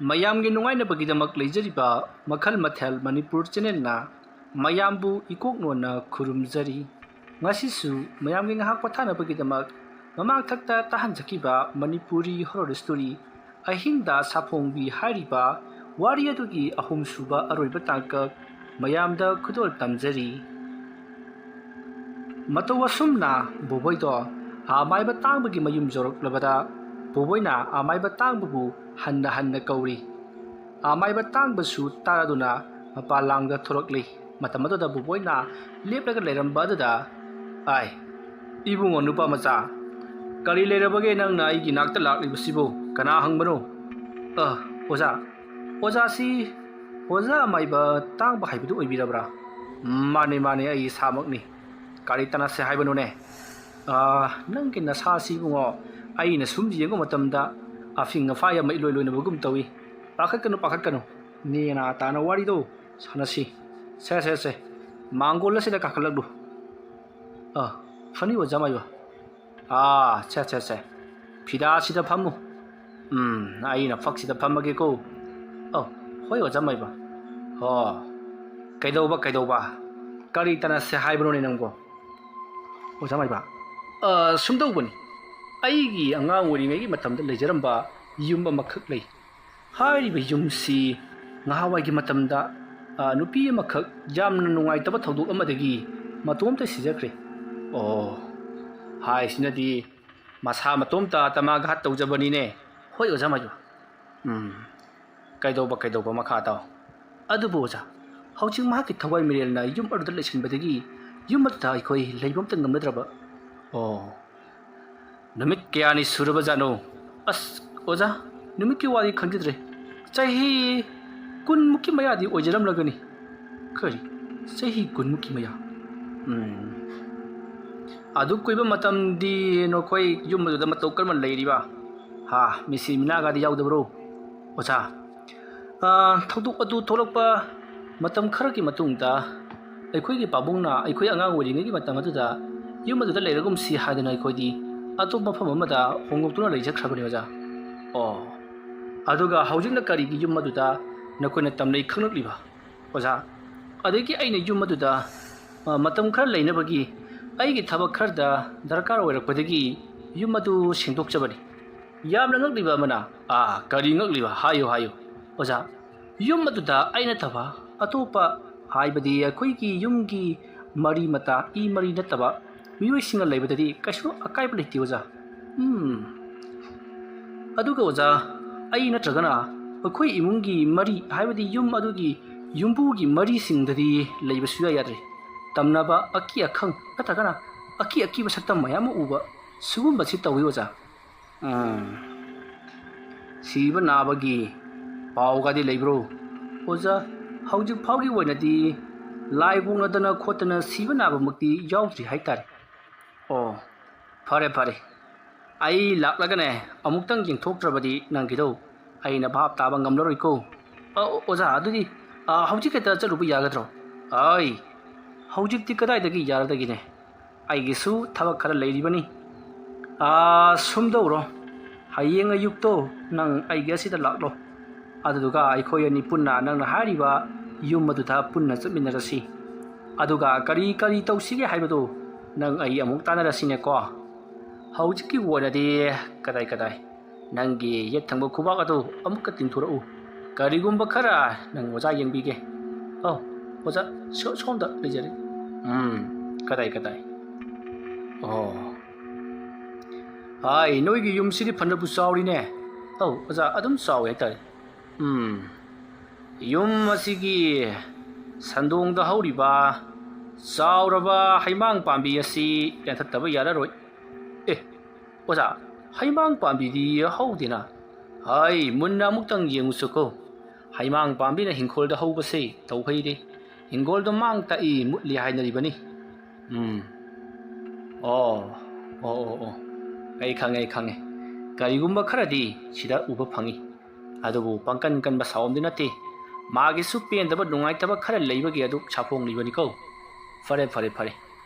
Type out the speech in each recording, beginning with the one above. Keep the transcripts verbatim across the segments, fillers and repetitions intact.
ꯃꯌꯥꯝꯒꯤ ꯅꯨꯡꯉꯥꯏꯅꯕꯒꯤꯗꯃꯛ ꯂꯩꯖꯔꯤꯕ ꯃꯈꯜ ꯃꯊꯦꯜ ꯃꯅꯤꯄꯨꯔ ꯆꯦꯅꯦꯜꯅ ꯃꯌꯥꯝꯕꯨ ꯏꯀꯣꯛ ꯅꯣꯟꯅ ꯈꯨꯔꯨꯝꯖꯔꯤ꯫ ꯉꯁꯤꯁꯨ ꯃꯌꯥꯝꯒꯤ ꯉꯥꯏꯍꯥꯛ ꯄꯣꯊꯥꯅꯕꯒꯤꯗꯃꯛ ꯃꯃꯥꯡꯊꯛꯇ ꯇꯥꯍꯟꯖꯈꯤꯕ ꯃꯅꯤꯄꯨꯔꯤ ꯍꯣꯔꯣꯔ ꯁ꯭ꯇꯣꯔꯤ ꯑꯍꯤꯡꯗ ꯁꯥꯐꯣꯡꯕꯤ ꯍꯥꯏꯔꯤꯕ ꯋꯥꯔꯤ ꯑꯗꯨꯒꯤ ꯑꯍꯨꯝꯁꯨꯕ ꯑꯔꯣꯏꯕ ꯇꯥꯡꯀꯛ ꯃꯌꯥꯝꯗ ꯈꯨꯗꯣꯜ ꯇꯝꯖꯔꯤ꯫ ꯃꯇꯧ ꯑꯁꯨꯝꯅ ꯕꯣꯕꯣꯏꯗꯣ ꯑꯃꯥꯏꯕ ꯇꯥꯡꯕꯒꯤ ꯃꯌꯨꯝ ꯌꯧꯔꯛꯂꯕꯗ ꯕꯣꯕꯣꯏꯅ ꯑꯃꯥꯏꯕ ꯇꯥꯡꯕꯕꯨ ꯍꯟꯅ ꯍꯟꯅ ꯀꯧꯔꯤ꯫ ꯑꯃꯥꯏꯕ ꯇꯥꯡꯕꯁꯨ ꯇꯥꯗꯨꯅ ꯃꯄꯥꯟ ꯂꯥꯡꯗ ꯊꯣꯔꯛꯂꯤ꯫ ꯃꯇꯝ ꯑꯗꯨꯗ ꯕꯣꯕꯣꯏꯅ ꯂꯦꯞꯂꯒ ꯂꯩꯔꯝꯕ ꯑꯗꯨꯗ, "ꯑꯥꯏ, ꯏꯕꯨꯡꯉꯣ ꯅꯨꯄꯥ ꯃꯆꯥ, ꯀꯔꯤ ꯂꯩꯔꯕꯒꯦ ꯅꯪꯅ ꯑꯩꯒꯤ ꯅꯥꯛꯇ ꯂꯥꯛꯂꯤꯕꯁꯤꯕꯨ? ꯀꯅꯥ ꯍꯪꯕꯅꯣ?" "ꯑ, ꯑꯣꯖꯥ, ꯑꯣꯖꯥꯁꯤ ꯑꯣꯖꯥ ꯑꯃꯥꯏꯕ ꯇꯥꯡꯕ ꯍꯥꯏꯕꯗꯨ ꯑꯣꯏꯕꯤꯔꯕ꯭ꯔꯥ?" "ꯃꯥꯅꯦ, ꯃꯥꯅꯦ, ꯑꯩ ꯏꯁꯥꯃꯛꯅꯤ꯫ ꯀꯔꯤ ꯇꯥꯟꯅꯁꯦ ꯍꯥꯏꯕꯅꯣꯅꯦ?" "ꯑ, ꯅꯪꯒꯤ ꯅꯁꯥꯁꯤ ꯏꯕꯨꯡꯉꯣ, ꯑꯩꯅ ꯁꯨꯝ ꯌꯦꯡꯕ ꯃꯇꯝꯗ ꯑꯐꯤꯡ ꯑꯐꯥꯏ ꯑꯃ ꯏꯂꯣꯏ ꯂꯣꯏꯅꯕꯒꯨꯝ ꯇꯧꯏ꯫ ꯄꯥꯈꯠꯀꯅꯨ, ꯄꯥꯈꯠꯀꯅꯨ꯫ ꯅꯦꯅꯥ ꯇꯥꯅ ꯋꯥꯔꯤꯗꯣ ꯁꯥꯟꯅꯁꯤ꯫ ꯁꯦ, ꯁꯦ, ꯁꯦ, ꯃꯥꯡꯒꯣꯜ ꯑꯁꯤꯗ ꯀꯥꯈꯠꯂꯛꯂꯨ꯫ ꯑ, ꯐꯅꯤ ꯑꯣꯖꯥ ꯃꯥꯏꯕ꯫ ꯑꯥ, ꯁꯦ, ꯁꯦ, ꯁꯦ, ꯐꯤꯗꯥꯁꯤꯗ ꯐꯝꯃꯨ꯫ ꯎꯝ, ꯑꯩꯅ ꯐꯛꯁꯤꯗ ꯐꯝꯃꯒꯦꯀꯣ꯫ ꯑꯧ, ꯍꯣꯏ ꯑꯣꯖꯥ ꯃꯥꯏꯕ꯫ ꯑꯣ, ꯀꯩꯗꯧꯕ, ꯀꯩꯗꯧꯕ? ꯀꯔꯤ ꯇꯥꯟꯅꯁꯦ ꯍꯥꯏꯕꯅꯣꯅꯦ ꯅꯪꯕꯣ?" "ꯑꯣꯖꯥ ꯃꯥꯏꯕ, ꯑ, ꯁꯨꯝꯗꯧꯕꯅꯤ꯫ ꯑꯩꯒꯤ ꯑꯉꯥꯡ ꯑꯣꯏꯔꯤꯉꯩꯒꯤ ꯃꯇꯝꯗ ꯂꯩꯖꯔꯝꯕ ꯌꯨꯝ ꯑꯃꯈꯛ ꯂꯩ꯫ ꯍꯥꯏꯔꯤꯕ ꯌꯨꯝꯁꯤ ꯉꯍꯥꯟꯋꯥꯏꯒꯤ ꯃꯇꯝꯗ, ꯑ, ꯅꯨꯄꯤ ꯑꯃꯈꯛ ꯌꯥꯝꯅ ꯅꯨꯡꯉꯥꯏꯇꯕ ꯊꯧꯗꯣꯛ ꯑꯃꯗꯒꯤ ꯃꯇꯣꯝꯇ ꯁꯤꯖꯈ꯭ꯔꯦ꯫" "ꯑꯣ, ꯍꯥꯏꯁꯤꯅꯗꯤ ꯃꯁꯥ ꯃꯇꯣꯝꯇ ꯇꯃꯥꯒ ꯍꯥꯠ ꯇꯧꯖꯕꯅꯤꯅꯦ꯫" "ꯍꯣꯏ ꯑꯣꯖꯥ ꯃꯥꯏꯕ꯫" "ꯎꯝ, ꯀꯩꯗꯧꯕ, ꯀꯩꯗꯧꯕ, ꯃꯈꯥ ꯇꯥꯎ꯫" "ꯑꯗꯨꯕꯨ ꯑꯣꯖꯥ, ꯍꯧꯖꯤꯛ ꯃꯍꯥꯛꯀꯤ ꯊꯋꯥꯏ ꯃꯤꯔꯦꯜꯅ ꯌꯨꯝ ꯑꯗꯨꯗ ꯂꯩꯁꯤꯟꯕꯗꯒꯤ ꯌꯨꯝ ꯑꯗꯨꯗ ꯑꯩꯈꯣꯏ ꯂꯩꯕ ꯑꯃꯠꯇ ꯉꯝꯅꯗ꯭ꯔꯕ꯫" "ꯑꯣ, ꯅꯨꯃꯤꯠ ꯀꯌꯥꯅꯤ ꯁꯨꯔꯕꯖꯥꯠꯅꯣ?" "ꯑꯁ, ꯑꯣꯖꯥ, ꯅꯨꯃꯤꯠꯀꯤ ꯋꯥꯗꯤ ꯈꯪꯖꯗ꯭ꯔꯦ꯫ ꯆꯍꯤ ꯀꯨꯟꯃꯨꯛꯀꯤ ꯃꯌꯥꯗꯤ ꯑꯣꯏꯖꯔꯝꯂꯒꯅꯤ꯫" "ꯀꯔꯤ? ꯆꯍꯤ ꯀꯨꯟꯃꯨꯛꯀꯤ ꯃꯌꯥ?" "ꯎꯝ꯫ ꯑꯗꯨꯛ ꯀꯨꯏꯕ ꯃꯇꯝꯗꯤ ꯅꯈꯣꯏ ꯌꯨꯝ ꯑꯗꯨꯗ ꯃꯇꯧ ꯀꯔꯝꯅ ꯂꯩꯔꯤꯕ? ꯍꯥ, ꯃꯤꯁꯤ ꯃꯤꯅꯥꯒꯗꯤ ꯌꯥꯎꯗꯕ꯭ꯔꯣ?" "ꯑꯣꯖꯥ, ꯑ, ꯊꯧꯗꯣꯛ ꯑꯗꯨ ꯊꯣꯛꯂꯛꯄ ꯃꯇꯝ ꯈꯔꯒꯤ ꯃꯇꯨꯡꯗ ꯑꯩꯈꯣꯏꯒꯤ ꯄꯥꯕꯨꯡꯅ ꯑꯩꯈꯣꯏ ꯑꯉꯥꯡ ꯑꯣꯏꯔꯤꯉꯩꯒꯤ ꯃꯇꯝ ꯑꯗꯨꯗ ꯌꯨꯝ ꯑꯗꯨꯗ ꯂꯩꯔꯒꯨꯝꯁꯤ ꯍꯥꯏꯗꯨꯅ ꯑꯩꯈꯣꯏꯗꯤ ꯑꯇꯣꯞꯄ ꯃꯐꯝ ꯑꯃꯗ ꯍꯣꯡꯗꯣꯛꯇꯨꯅ ꯂꯩꯖꯈ꯭ꯔꯕꯅꯤ ꯑꯣꯖꯥ꯫" "ꯑꯣ, ꯑꯗꯨꯒ ꯍꯧꯖꯤꯛꯅ ꯀꯔꯤꯒꯤ ꯌꯨꯝ ꯑꯗꯨꯗ ꯅꯈꯣꯏꯅ ꯇꯝꯅꯩ ꯈꯪꯂꯛꯂꯤꯕ, ꯑꯣꯖꯥ? ꯑꯗꯒꯤ ꯑꯩꯅ ꯌꯨꯝ ꯑꯗꯨꯗ, ꯑ, ꯃꯇꯝ ꯈꯔ ꯂꯩꯅꯕꯒꯤ ꯑꯩꯒꯤ ꯊꯕꯛ ꯈꯔꯗ ꯗꯔꯀꯥꯔ ꯑꯣꯏꯔꯛꯄꯗꯒꯤ ꯌꯨꯝ ꯑꯗꯨ ꯁꯦꯡꯗꯣꯛꯆꯕꯅꯤ꯫ ꯌꯥꯝꯅ ꯉꯛꯂꯤꯕ ꯑꯃꯅ, "ꯑꯥ, ꯀꯔꯤ ꯉꯛꯂꯤꯕ? ꯍꯥꯏꯌꯨ, ꯍꯥꯏꯌꯨ, ꯑꯣꯖꯥ꯫" ꯌꯨꯝ ꯑꯗꯨꯗ ꯑꯩ ꯅꯠꯇꯕ ꯑꯇꯣꯞꯄ, ꯍꯥꯏꯕꯗꯤ ꯑꯩꯈꯣꯏꯒꯤ ꯌꯨꯝꯒꯤ ꯃꯔꯤ ꯃꯇꯥ, ꯏ ꯃꯔꯤ ꯅꯠꯇꯕ ꯃꯤꯑꯣꯏꯁꯤꯡꯅ ꯂꯩꯕꯗꯗꯤ ꯀꯩꯁꯨ ꯑꯀꯥꯏꯕ ꯂꯩꯇꯦ, ꯑꯣꯖꯥ꯫ ꯎꯝ꯫ ꯑꯗꯨꯒ, ꯑꯣꯖꯥ, ꯑꯩ ꯅꯠꯇ꯭ꯔꯒꯅ ꯑꯩꯈꯣꯏ ꯏꯃꯨꯡꯒꯤ ꯃꯔꯤ, ꯍꯥꯏꯕꯗꯤ ꯌꯨꯝ ꯑꯗꯨꯒꯤ ꯌꯨꯝꯕꯨꯒꯤ ꯃꯔꯤꯁꯤꯡꯗꯗꯤ ꯂꯩꯕ ꯁꯨꯌꯥ ꯌꯥꯗ꯭ꯔꯦ꯫ ꯇꯝꯅꯕ, ꯑꯀꯤ ꯑꯈꯪ ꯅꯠꯇ꯭ꯔꯒꯅ ꯑꯀꯤ ꯑꯀꯤꯕ ꯁꯛꯇꯝ ꯃꯌꯥꯝ ꯑꯃ ꯎꯕ, ꯁꯤꯒꯨꯝꯕꯁꯤ ꯇꯧꯏ, ꯑꯣꯖꯥ꯫ ꯎꯝ꯫ ꯁꯤꯕ ꯅꯥꯕꯒꯤ ꯄꯥꯎꯒꯗꯤ ꯂꯩꯕ꯭ꯔꯣ? ꯑꯣꯖꯥ, ꯍꯧꯖꯤꯛ ꯐꯥꯎꯒꯤ ꯑꯣꯏꯅꯗꯤ ꯂꯥꯏ ꯀꯣꯛꯅꯗꯅ ꯈꯣꯠꯇꯅ ꯁꯤꯕ ꯅꯥꯕꯃꯛꯇꯤ ꯌꯥꯎꯗ꯭ꯔꯤ ꯍꯥꯏꯇꯥꯔꯦ꯫ ꯑꯣ, ꯐꯔꯦ, ꯐꯔꯦ꯫ ꯑꯩ ꯂꯥꯛꯂꯒꯅꯦ, ꯑꯃꯨꯛꯇꯪ ꯌꯦꯡꯊꯣꯛꯇ꯭ꯔꯕꯗꯤ ꯅꯪꯒꯤꯗꯣ ꯑꯩꯅ ꯚꯥꯞ ꯇꯥꯕ ꯉꯝꯂꯔꯣꯏꯀꯣ꯫ ꯑ, ꯑꯣꯖꯥ, ꯑꯗꯨꯗꯤ, ꯑ, ꯍꯧꯖꯤꯛ ꯍꯦꯛꯇ ꯆꯠꯂꯨꯕ ꯌꯥꯒꯗ꯭ꯔꯣ? ꯑꯩ, ꯍꯧꯖꯤꯛꯇꯤ ꯀꯗꯥꯏꯗꯒꯤ ꯌꯥꯔꯗꯒꯤꯅꯦ? ꯑꯩꯒꯤꯁꯨ ꯊꯕꯛ ꯈꯔ ꯂꯩꯔꯤꯕꯅꯤ꯫ ꯑꯥ, ꯁꯨꯝꯗꯧꯔꯣ, ꯍꯌꯦꯡ ꯑꯌꯨꯛꯇꯣ ꯅꯪ ꯑꯩꯒꯤ ꯑꯁꯤꯗ ꯂꯥꯛꯂꯣ꯫ ꯑꯗꯨꯗꯨꯒ ꯑꯩꯈꯣꯏ ꯑꯅꯤ ꯄꯨꯟꯅ ꯅꯪꯅ ꯍꯥꯏꯔꯤꯕ ꯌꯨꯝ ꯑꯗꯨꯗ ꯄꯨꯟꯅ ꯆꯠꯃꯤꯟꯅꯔꯁꯤ꯫ ꯑꯗꯨꯒ ꯀꯔꯤ ꯀꯔꯤ ꯇꯧꯁꯤꯒꯦ ꯍꯥꯏꯕꯗꯨ ꯅꯪ ꯑꯩ ꯑꯃꯨꯛ ꯇꯥꯟꯅꯔꯁꯤꯅꯦꯀꯣ꯫ ꯍꯧꯖꯤꯛꯀꯤ ꯑꯣꯏꯅꯗꯤ ꯀꯗꯥꯏ ꯀꯗꯥꯏ, ꯅꯪꯒꯤ ꯌꯦꯠ ꯊꯪꯕ ꯈꯨꯕꯥꯛ ꯑꯗꯨ ꯑꯃꯨꯛꯀ ꯇꯤꯡꯊꯣꯔꯛꯎ꯫ ꯀꯔꯤꯒꯨꯝꯕ ꯈꯔ ꯅꯪ ꯑꯣꯖꯥ ꯌꯦꯡꯕꯤꯒꯦ꯫ ꯑꯧ, ꯑꯣꯖꯥ, ꯁꯣ-, ꯁꯣꯝꯗ ꯂꯩꯖꯔꯦ꯫ ꯎꯝ, ꯀꯗꯥꯏ, ꯀꯗꯥꯏ? ꯑꯣ꯫ ꯍꯥꯏ, ꯅꯣꯏꯒꯤ ꯌꯨꯝꯁꯤꯗꯤ ꯐꯅꯕꯨ ꯆꯥꯎꯔꯤꯅꯦ꯫ ꯑꯧ, ꯑꯣꯖꯥ, ꯑꯗꯨꯝ ꯆꯥꯎꯋꯦ ꯍꯥꯏꯇꯥꯔꯦ꯫ ꯎꯝ, ꯌꯨꯝ ꯑꯁꯤꯒꯤ ꯁꯟꯗꯣꯡꯗ ꯍꯧꯔꯤꯕ ꯆꯥꯎꯔꯕ ꯍꯩꯃꯥꯡ ꯄꯥꯝꯕꯤ ꯑꯁꯤ ꯌꯥꯟꯊꯠꯇꯕ ꯌꯥꯔꯔꯣꯏ꯫ ꯑꯦ, ꯑꯣꯖꯥ, ꯍꯩꯃꯥꯡ ꯄꯥꯝꯕꯤꯗꯤ ꯍꯧꯗꯦꯅ꯫ ꯍꯥꯏ, ꯃꯨꯟꯅ ꯑꯃꯨꯛꯇꯪ ꯌꯦꯡꯉꯨꯆꯣꯀꯣ꯫ ꯍꯩꯃꯥꯡ ꯄꯥꯝꯕꯤꯅ ꯍꯤꯡꯈꯣꯜꯗ ꯍꯧꯕꯁꯦ ꯇꯧꯍꯩꯗꯦ꯫ ꯍꯤꯡꯒꯣꯜꯗꯣ ꯃꯥꯡ ꯇꯥꯛꯏ, ꯃꯨꯠꯂꯤ ꯍꯥꯏꯅꯔꯤꯕꯅꯤ꯫ ꯎꯝ꯫ ꯑꯣ, ꯑꯣ, ꯑꯣ, ꯑꯣ꯫ ꯑꯩ ꯈꯪꯉꯦ, ꯑꯩ ꯈꯪꯉꯦ꯫ ꯀꯔꯤꯒꯨꯝꯕ ꯈꯔꯗꯤ ꯁꯤꯗ ꯎꯕ ꯐꯪꯉꯤ꯫ ꯑꯗꯨꯕꯨ ꯄꯥꯡꯀꯟ ꯀꯟꯕ ꯁꯥꯎꯝꯗꯤ ꯅꯠꯇꯦ꯫ ꯃꯥꯒꯤꯁꯨ ꯄꯦꯟꯗꯕ, ꯅꯨꯡꯉꯥꯏꯇꯕ ꯈꯔ ꯂꯩꯕꯒꯤ ꯑꯗꯨ ꯁꯥꯐꯣꯡꯂꯤꯕꯅꯤꯀꯣ꯫ ꯐꯔꯦ, ꯐꯔꯦ, ꯐꯔꯦ꯫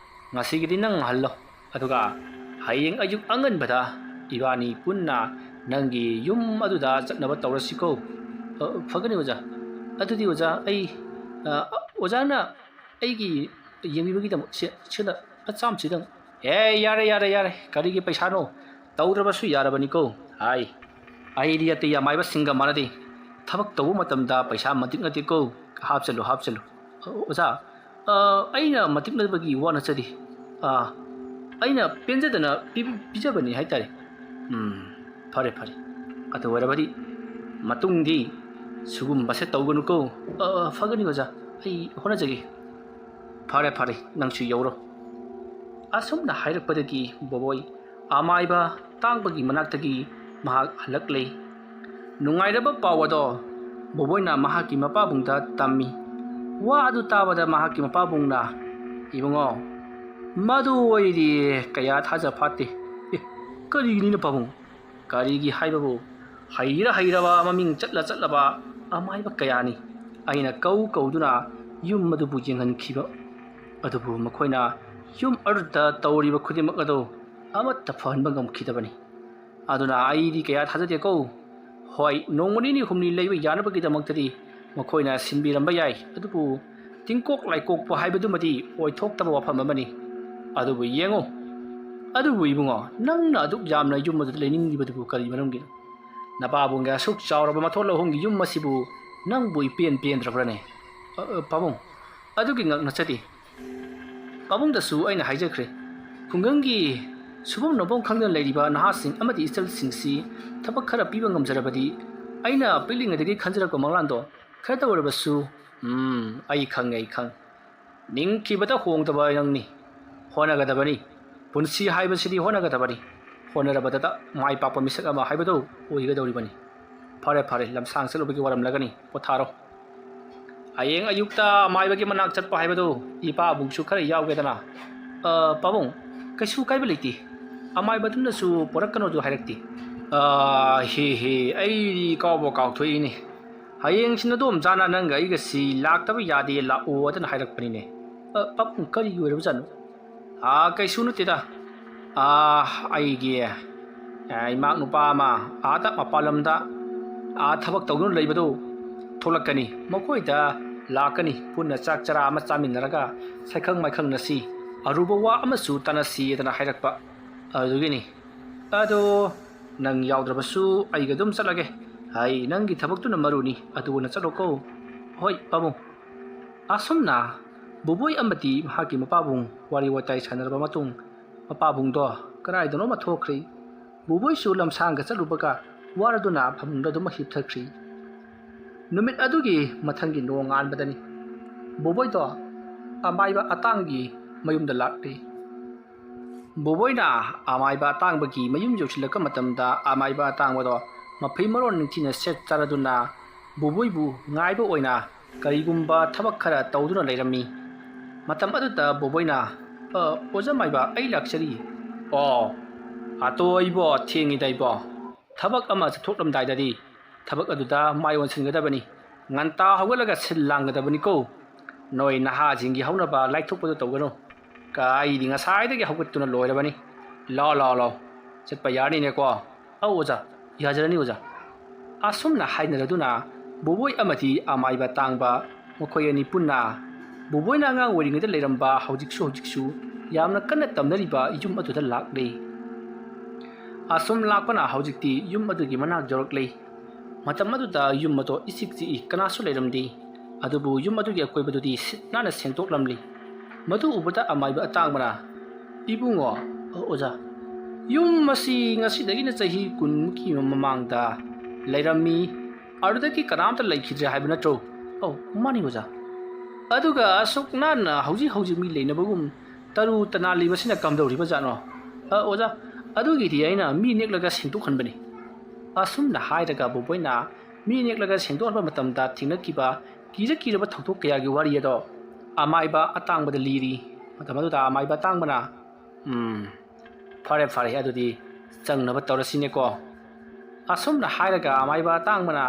ꯉꯁꯤꯒꯤꯗꯤ ꯅꯪ ꯉꯥꯏꯍꯜꯂꯣ꯫ ꯑꯗꯨꯒ ꯍꯌꯦꯡ ꯑꯌꯨꯛ ꯑꯉꯟꯕꯗ ꯏꯕꯥꯅꯤ ꯄꯨꯟꯅ ꯅꯪꯒꯤ ꯌꯨꯝ ꯑꯗꯨꯗ ꯆꯠꯅꯕ ꯇꯧꯔꯁꯤꯀꯣ꯫ ꯑ, ꯐꯒꯅꯤ ꯑꯣꯖꯥ꯫ ꯑꯗꯨꯗꯤ ꯑꯣꯖꯥ, ꯑꯩ, ꯑ, ꯑꯣꯖꯥꯅ ꯑꯩꯒꯤ ꯌꯦꯡꯕꯤꯕꯒꯤꯗꯃꯛ ꯁꯦ-, ꯁꯤꯗ ꯂꯨꯄꯥ ꯆꯥꯝꯃꯁꯤꯗꯪ꯫ ꯑꯦ, ꯌꯥꯔꯦ, ꯌꯥꯔꯦ, ꯌꯥꯔꯦ꯫ ꯀꯔꯤꯒꯤ ꯄꯩꯁꯥꯅꯣ? ꯇꯧꯗ꯭ꯔꯕꯁꯨ ꯌꯥꯔꯕꯅꯤꯀꯣ꯫ ꯍꯥꯏ, ꯑꯩꯗꯤ ꯑꯇꯩ ꯑꯃꯥꯏꯕꯁꯤꯡꯒ ꯃꯥꯟꯅꯗꯦ꯫ ꯊꯕꯛ ꯇꯧꯕ ꯃꯇꯝꯗ ꯄꯩꯁꯥ ꯃꯇꯤꯛ ꯅꯠꯇꯦꯀꯣ꯫ ꯍꯥꯞꯆꯜꯂꯨ, ꯍꯥꯞꯆꯜꯂꯨ꯫ ꯑ, ꯑꯣꯖꯥ, ꯑ, ꯑꯩꯅ ꯃꯇꯤꯛꯅꯕꯒꯤ ꯋꯥ ꯅꯠꯆꯗꯦ꯫ ꯑ, ꯑꯩꯅ ꯄꯦꯟꯖꯗꯅ ꯄꯤ-, ꯄꯤꯖꯕꯅꯤ ꯍꯥꯏꯇꯥꯔꯦ꯫ ꯎꯝ, ꯐꯔꯦ, ꯐꯔꯦ꯫ ꯑꯗꯨ ꯑꯣꯏꯔꯕꯗꯤ ꯃꯇꯨꯡꯗꯤ ꯁꯤꯒꯨꯝꯕꯁꯦ ꯇꯧꯒꯅꯨꯀꯣ꯫ ꯑ, ꯐꯒꯅꯤ ꯑꯣꯖꯥ, ꯑꯩ ꯍꯣꯠꯅꯖꯒꯦ꯫ ꯐꯔꯦ, ꯐꯔꯦ, ꯅꯪꯁꯨ ꯌꯧꯔꯣ꯫ ꯑꯁꯨꯝꯅ ꯍꯥꯏꯔꯛꯄꯗꯒꯤ ꯕꯣꯕꯣꯏ ꯑꯃꯥꯏꯕ ꯇꯥꯡꯕꯒꯤ ꯃꯅꯥꯛꯇꯒꯤ ꯃꯍꯥꯛ ꯍꯜꯂꯛꯂꯦ꯫ ꯅꯨꯡꯉꯥꯏꯔꯕ ꯄꯥꯎ ꯑꯗꯣ ꯕꯣꯕꯣꯏꯅ ꯃꯍꯥꯛꯀꯤ ꯃꯄꯥꯕꯨꯡꯗ ꯇꯝꯃꯤ꯫ ꯋꯥ ꯑꯗꯨ ꯇꯥꯕꯗ ꯃꯍꯥꯛꯀꯤ ꯃꯄꯥꯕꯨꯡꯅ, "ꯏꯕꯨꯡꯉꯣ, ꯃꯗꯨ ꯑꯩꯗꯤ ꯀꯌꯥ ꯊꯥꯖ ꯐꯥꯠꯇꯦ꯫" "ꯑꯦ, ꯀꯔꯤꯒꯤꯅꯤꯅ ꯄꯥꯕꯨꯡ?" "ꯀꯔꯤꯒꯤ ꯍꯥꯏꯕꯕꯨ, ꯍꯩꯔ ꯍꯩꯔꯕ, ꯃꯃꯤꯡ ꯆꯠꯂ ꯆꯠꯂꯕ ꯑꯃꯥꯏꯕ ꯀꯌꯥꯅꯤ ꯑꯩꯅ ꯀꯧ ꯀꯧꯗꯨꯅ ꯌꯨꯝ ꯑꯗꯨꯕꯨ ꯌꯦꯡꯍꯟꯈꯤꯕ꯫ ꯑꯗꯨꯕꯨ ꯃꯈꯣꯏꯅ ꯌꯨꯝ ꯑꯗꯨꯗ ꯇꯧꯔꯤꯕ ꯈꯨꯗꯤꯡꯃꯛ ꯑꯗꯨ ꯑꯃꯠꯇ ꯐꯍꯟꯕ ꯉꯝꯈꯤꯗꯕꯅꯤ꯫ ꯑꯗꯨꯅ ꯑꯩꯗꯤ ꯀꯌꯥ ꯊꯥꯖꯗꯦꯀꯣ꯫ ꯍꯣꯏ, ꯅꯣꯡꯃ ꯅꯤꯅꯤ ꯍꯨꯝꯅꯤ ꯂꯩꯕ ꯌꯥꯅꯕꯒꯤꯗꯃꯛꯇꯗꯤ ꯃꯈꯣꯏꯅ ꯁꯤꯟꯕꯤꯔꯝꯕ ꯌꯥꯏ, ꯑꯗꯨꯕꯨ ꯇꯤꯡꯀꯣꯛ ꯂꯥꯏꯀꯣꯛꯄ ꯍꯥꯏꯕꯗꯨꯃꯗꯤ ꯑꯣꯏꯊꯣꯛꯇꯕ ꯋꯥꯐꯝ ꯑꯃꯅꯤ꯫ ꯑꯗꯨꯕꯨ ꯌꯦꯡꯉꯨ, ꯑꯗꯨꯕꯨ ꯏꯕꯨꯡꯉꯣ, ꯅꯪꯅ ꯑꯗꯨꯛ ꯌꯥꯝꯅ ꯌꯨꯝ ꯑꯗꯨꯗ ꯂꯩꯅꯤꯡꯂꯤꯕꯗꯨꯕꯨ ꯀꯔꯤ ꯃꯔꯝꯒꯤꯅꯣ? ꯅꯄꯥꯕꯨꯡꯒꯤ ꯑꯁꯨꯛ ꯆꯥꯎꯔꯕ ꯃꯊꯣꯟ ꯑꯍꯨꯝꯒꯤ ꯌꯨꯝ ꯑꯁꯤꯕꯨ ꯅꯪꯕꯨ ꯏꯄꯦꯟ ꯄꯦꯟꯗ꯭ꯔꯕ꯭ꯔꯅꯦ?" "ꯑ, ꯑ, ꯄꯥꯕꯨꯡ, ꯑꯗꯨꯒꯤ ꯉꯛ ꯅꯠꯆꯗꯦ꯫ ꯄꯥꯕꯨꯡꯗꯁꯨ ꯑꯩꯅ ꯍꯥꯏꯖꯈ꯭ꯔꯦ, ꯈꯨꯡꯒꯪꯒꯤ ꯁꯨꯐꯝ ꯅꯣꯝꯐꯝ ꯈꯪꯗꯅ ꯂꯩꯔꯤꯕ ꯅꯍꯥꯁꯤꯡ ꯑꯃꯗꯤ ꯏꯆꯜꯁꯤꯡꯁꯤ ꯊꯕꯛ ꯈꯔ ꯄꯤꯕ ꯉꯝꯖꯔꯕꯗꯤ, ꯑꯩꯅ ꯄꯤꯛꯂꯤꯉꯩꯗꯒꯤ ꯈꯟꯖꯔꯛꯄ ꯃꯪꯂꯥꯟꯗꯣ ꯈꯔꯇ ꯑꯣꯏꯔꯕꯁꯨ, ꯎꯝ, ꯑꯩ ꯈꯪꯉꯦ, ꯑꯩ ꯈꯪꯉꯦ꯫ ꯅꯤꯡꯈꯤꯕꯗ ꯍꯣꯡꯗꯕ ꯅꯪꯅꯤ꯫ ꯍꯣꯠꯅꯒꯗꯕꯅꯤ꯫ ꯄꯨꯟꯁꯤ ꯍꯥꯏꯕꯁꯤꯗꯤ ꯍꯣꯠꯅꯒꯗꯕꯅꯤ꯫ ꯍꯣꯠꯅꯔꯕꯗꯇ ꯃꯥꯏ ꯄꯥꯛꯄ ꯃꯤꯁꯛ ꯑꯃ ꯍꯥꯏꯕꯗꯨ ꯑꯣꯏꯒꯗꯧꯔꯤꯕꯅꯤ꯫ ꯐꯔꯦ, ꯐꯔꯦ, ꯂꯝꯁꯥꯡ ꯆꯠꯂꯨꯕꯒꯤ ꯋꯥꯔꯝꯂꯒꯅꯤ, ꯄꯣꯊꯥꯔꯣ꯫ ꯍꯌꯦꯡ ꯑꯌꯨꯛꯇ ꯃꯥꯏꯕꯒꯤ ꯃꯅꯥꯛ ꯆꯠꯄ ꯍꯥꯏꯕꯗꯨ ꯏꯄꯥꯕꯨꯡꯁꯨ ꯈꯔ ꯌꯥꯎꯒꯦꯗꯅ꯫ ꯑ, ꯄꯥꯕꯨꯡ, ꯀꯩꯁꯨ ꯀꯥꯏꯕ ꯂꯩꯇꯦ꯫ ꯑꯃꯥꯏꯕꯗꯨꯅꯁꯨ ꯄꯣꯔꯛꯀꯅꯣꯗꯨ ꯍꯥꯏꯔꯛꯇꯦ꯫ ꯑ, ꯍꯦ, ꯍꯦ, ꯑꯩꯗꯤ ꯀꯥꯎꯕ ꯀꯥꯎꯊꯣꯛꯏꯅꯦ꯫ ꯍꯌꯦꯡꯁꯤ ꯅꯗꯣꯝꯆꯥꯅ ꯅꯪꯒ ꯑꯩꯒꯁꯤ ꯂꯥꯛꯇꯕ ꯌꯥꯗꯦ, ꯂꯥꯛꯑꯣ ꯑꯗꯨꯅ ꯍꯥꯏꯔꯛꯄꯅꯤꯅꯦ꯫ ꯑ, ꯄꯥꯕꯨꯡ, ꯀꯔꯤꯒꯤ ꯑꯣꯏꯔꯕꯖꯥꯠꯅꯣ? ꯑ, ꯀꯩꯁꯨ ꯅꯠꯇꯦꯗ꯫ ꯑ, ꯑꯩꯒꯤ ꯏꯃꯥ ꯅꯨꯄꯥ ꯑꯃ ꯑꯥꯗ ꯃꯄꯥꯟ ꯂꯝꯗ ꯑꯥ ꯊꯕꯛ ꯇꯧꯗꯨꯅ ꯂꯩꯕꯗꯨ ꯊꯣꯛꯂꯛꯀꯅꯤ꯫ ꯃꯈꯣꯏꯗ ꯂꯥꯛꯀꯅꯤ꯫ ꯄꯨꯟꯅ ꯆꯥꯛ ꯆꯔꯥ ꯑꯃ ꯆꯥꯃꯤꯟꯅꯔꯒ ꯁꯛꯈꯪ ꯃꯥꯏꯈꯪꯅꯁꯤ, ꯑꯔꯨꯕ ꯋꯥ ꯑꯃꯁꯨ ꯇꯥꯟꯅꯁꯤ ꯍꯥꯏꯗꯅ ꯍꯥꯏꯔꯛꯄ꯫ ꯑꯗꯨꯒꯤꯅꯤ꯫ ꯑꯗꯣ ꯅꯪ ꯌꯥꯎꯗ꯭ꯔꯕꯁꯨ ꯑꯩꯒ ꯑꯗꯨꯝ ꯆꯠꯂꯒꯦ꯫ ꯑꯩ ꯅꯪꯒꯤ ꯊꯕꯛꯇꯨꯅ ꯃꯔꯨꯅꯤ꯫ ꯑꯗꯨꯅ ꯆꯠꯂꯣꯀꯣ꯫ ꯍꯣꯏ ꯄꯥꯕꯨꯡ꯫ ꯑꯁꯨꯝꯅ ꯕꯣꯕꯣꯏ ꯑꯃꯗꯤ ꯃꯍꯥꯛꯀꯤ ꯃꯄꯥꯕꯨꯡ ꯋꯥꯔꯤ ꯋꯥꯇꯥꯏ ꯁꯥꯟꯅꯔꯕ ꯃꯇꯨꯡ, ꯃꯄꯥꯕꯨꯡꯗꯣ ꯀꯗꯥꯏꯗꯅꯣꯃ ꯊꯣꯛꯈ꯭ꯔꯦ꯫ ꯕꯣꯕꯣꯏꯁꯨ ꯂꯝꯁꯥꯡꯒ ꯆꯠꯂꯨꯕꯒ ꯋꯥꯔꯗꯨꯅ ꯐꯃꯨꯡꯗ ꯑꯗꯨꯝ ꯍꯤꯞꯊꯈ꯭ꯔꯤ꯫ ꯅꯨꯃꯤꯠ ꯑꯗꯨꯒꯤ ꯃꯊꯪꯒꯤ ꯅꯣꯡꯉꯥꯟꯕꯗꯅꯤ ꯕꯣꯕꯣꯏꯗꯣ ꯑꯃꯥꯏꯕ ꯑꯇꯥꯡꯒꯤ ꯃꯌꯨꯝꯗ ꯂꯥꯛꯂꯤ꯫ ꯕꯣꯕꯣꯏꯅ ꯑꯃꯥꯏꯕ ꯑꯇꯥꯡꯕꯒꯤ ꯃꯌꯨꯝ ꯌꯧꯁꯤꯜꯂꯛꯄ ꯃꯇꯝꯗ, ꯑꯃꯥꯏꯕ ꯑꯇꯥꯡꯕꯗꯣ ꯃꯐꯩ ꯃꯔꯣꯟ ꯅꯤꯡꯊꯤꯅ ꯁꯦꯠ ꯆꯥꯔꯗꯨꯅ ꯕꯣꯕꯣꯏꯕꯨ ꯉꯥꯏꯕ ꯑꯣꯏꯅ ꯀꯔꯤꯒꯨꯝꯕ ꯊꯕꯛ ꯈꯔ ꯇꯧꯗꯨꯅ ꯂꯩꯔꯝꯃꯤ꯫ ꯃꯇꯝ ꯑꯗꯨꯗ ꯕꯣꯕꯣꯏꯅ, "ꯑ, ꯑꯣꯖꯥ ꯃꯥꯏꯕ, ꯑꯩ ꯂꯥꯛꯆꯔꯤ꯫" "ꯑꯣ, ꯑꯇꯣ ꯏꯕꯣ, ꯊꯦꯡꯉꯤꯗ ꯏꯕꯣ꯫ ꯊꯕꯛ ꯑꯃ ꯆꯠꯊꯣꯛꯂꯝꯗꯥꯏꯗꯗꯤ ꯊꯕꯛ ꯑꯗꯨꯗ ꯃꯥꯏ ꯑꯣꯟꯁꯤꯟꯒꯗꯕꯅꯤ꯫ ꯉꯟꯇꯥ ꯍꯧꯒꯠꯂꯒ ꯁꯤꯜ ꯂꯥꯡꯒꯗꯕꯅꯤꯀꯣ꯫ ꯅꯣꯏ ꯅꯍꯥꯁꯤꯡꯒꯤ ꯍꯧꯅꯕ ꯂꯥꯏꯊꯣꯛꯄꯗꯨ ꯇꯧꯒꯅꯨ꯫ ꯀ-, ꯑꯩꯗꯤ ꯉꯁꯥꯏꯗꯒꯤ ꯍꯧꯒꯠꯇꯨꯅ ꯂꯣꯏꯔꯕꯅꯤ꯫ ꯂꯥꯎ, ꯂꯥꯎ, ꯂꯥꯎ꯫ ꯆꯠꯄ ꯌꯥꯔꯅꯤꯅꯦꯀꯣ?" "ꯑꯧ ꯑꯣꯖꯥ, ꯌꯥꯖꯔꯅꯤ ꯑꯣꯖꯥ꯫" ꯑꯁꯨꯝꯅ ꯍꯥꯏꯅꯔꯗꯨꯅ ꯕꯣꯕꯣꯏ ꯑꯃꯗꯤ ꯑꯃꯥꯏꯕ ꯇꯥꯡꯕ, ꯃꯈꯣꯏ ꯑꯅꯤ ꯄꯨꯟꯅ ꯕꯣꯕꯣꯏꯅ ꯑꯉꯥꯡ ꯑꯣꯏꯔꯤꯉꯩꯗ ꯂꯩꯔꯝꯕ, ꯍꯧꯖꯤꯛꯁꯨ ꯍꯧꯖꯤꯛꯁꯨ ꯌꯥꯝꯅ ꯀꯟꯅ ꯇꯝꯅꯔꯤꯕ ꯌꯨꯝ ꯑꯗꯨꯗ ꯂꯥꯛꯂꯤ꯫ ꯑꯁꯨꯝ ꯂꯥꯛꯄꯅ ꯍꯧꯖꯤꯛꯇꯤ ꯌꯨꯝ ꯑꯗꯨꯒꯤ ꯃꯅꯥꯛ ꯌꯧꯔꯛꯂꯤ꯫ ꯃꯇꯝ ꯑꯗꯨꯗ ꯌꯨꯝ ꯑꯗꯣ ꯏꯆꯤꯛ ꯆꯤꯛꯏ, ꯀꯅꯥꯁꯨ ꯂꯩꯔꯝꯗꯦ꯫ ꯑꯗꯨꯕꯨ ꯌꯨꯝ ꯑꯗꯨꯒꯤ ꯑꯀꯣꯏꯕꯗꯨꯗꯤ ꯁꯤꯠ ꯅꯥꯟꯅ ꯁꯦꯡꯗꯣꯛꯂꯝꯂꯤ꯫ ꯃꯗꯨ ꯎꯕꯗ ꯑꯃꯥꯏꯕ ꯑꯇꯥꯡꯕꯅ, "ꯏꯕꯨꯡꯉꯣ, ꯑ, ꯑꯣꯖꯥ, ꯌꯨꯝ ꯑꯁꯤ ꯉꯁꯤꯗꯒꯤꯅ ꯆꯍꯤ ꯀꯨꯟꯃꯨꯛꯀꯤ ꯃꯃꯥꯡꯗ ꯂꯩꯔꯝꯃꯤ, ꯑꯗꯨꯗꯒꯤ ꯀꯅꯥꯝꯇ ꯂꯩꯈꯤꯗ꯭ꯔꯦ ꯍꯥꯏꯕ ꯅꯠꯇ꯭ꯔꯣ?" "ꯑꯧ, ꯃꯥꯅꯤ ꯑꯣꯖꯥ꯫" "ꯑꯗꯨꯒ ꯑꯁꯨꯛ ꯅꯥꯟꯅ ꯍꯧꯖꯤꯛ ꯍꯧꯖꯤꯛ ꯃꯤ ꯂꯩꯅꯕꯒꯨꯝ ꯇꯔꯨ ꯇꯅꯥꯜꯂꯤꯕꯁꯤꯅ ꯀꯝꯗꯧꯔꯤꯕ ꯖꯥꯠꯅꯣ?" "ꯑ, ꯑꯣꯖꯥ, ꯑꯗꯨꯒꯤꯗꯤ ꯑꯩꯅ ꯃꯤ ꯅꯦꯛꯂꯒ ꯁꯦꯡꯗꯣꯛꯍꯟꯕꯅꯤ꯫" ꯑꯁꯨꯝꯅ ꯍꯥꯏꯔꯒ ꯕꯣꯕꯣꯏꯅ ꯃꯤ ꯅꯦꯛꯂꯒ ꯁꯦꯡꯗꯣꯛꯍꯟꯕ ꯃꯇꯝꯗ ꯊꯦꯡꯅꯈꯤꯕ ꯀꯤꯔ ꯀꯤꯔꯕ ꯊꯧꯗꯣꯛ ꯀꯌꯥꯒꯤ ꯋꯥꯔꯤ ꯑꯗꯣ ꯑꯃꯥꯏꯕ ꯑꯇꯥꯡꯕꯗ ꯂꯤꯔꯤ꯫ ꯃꯇꯝ ꯑꯗꯨꯗ ꯑꯃꯥꯏꯕ ꯑꯇꯥꯡꯕꯅ, "ꯎꯝ, ꯐꯔꯦ, ꯐꯔꯦ, ꯑꯗꯨꯗꯤ ꯆꯪꯅꯕ ꯇꯧꯔꯁꯤꯅꯦꯀꯣ꯫" ꯑꯁꯨꯝꯅ ꯍꯥꯏꯔꯒ ꯑꯃꯥꯏꯕ ꯑꯇꯥꯡꯕꯅ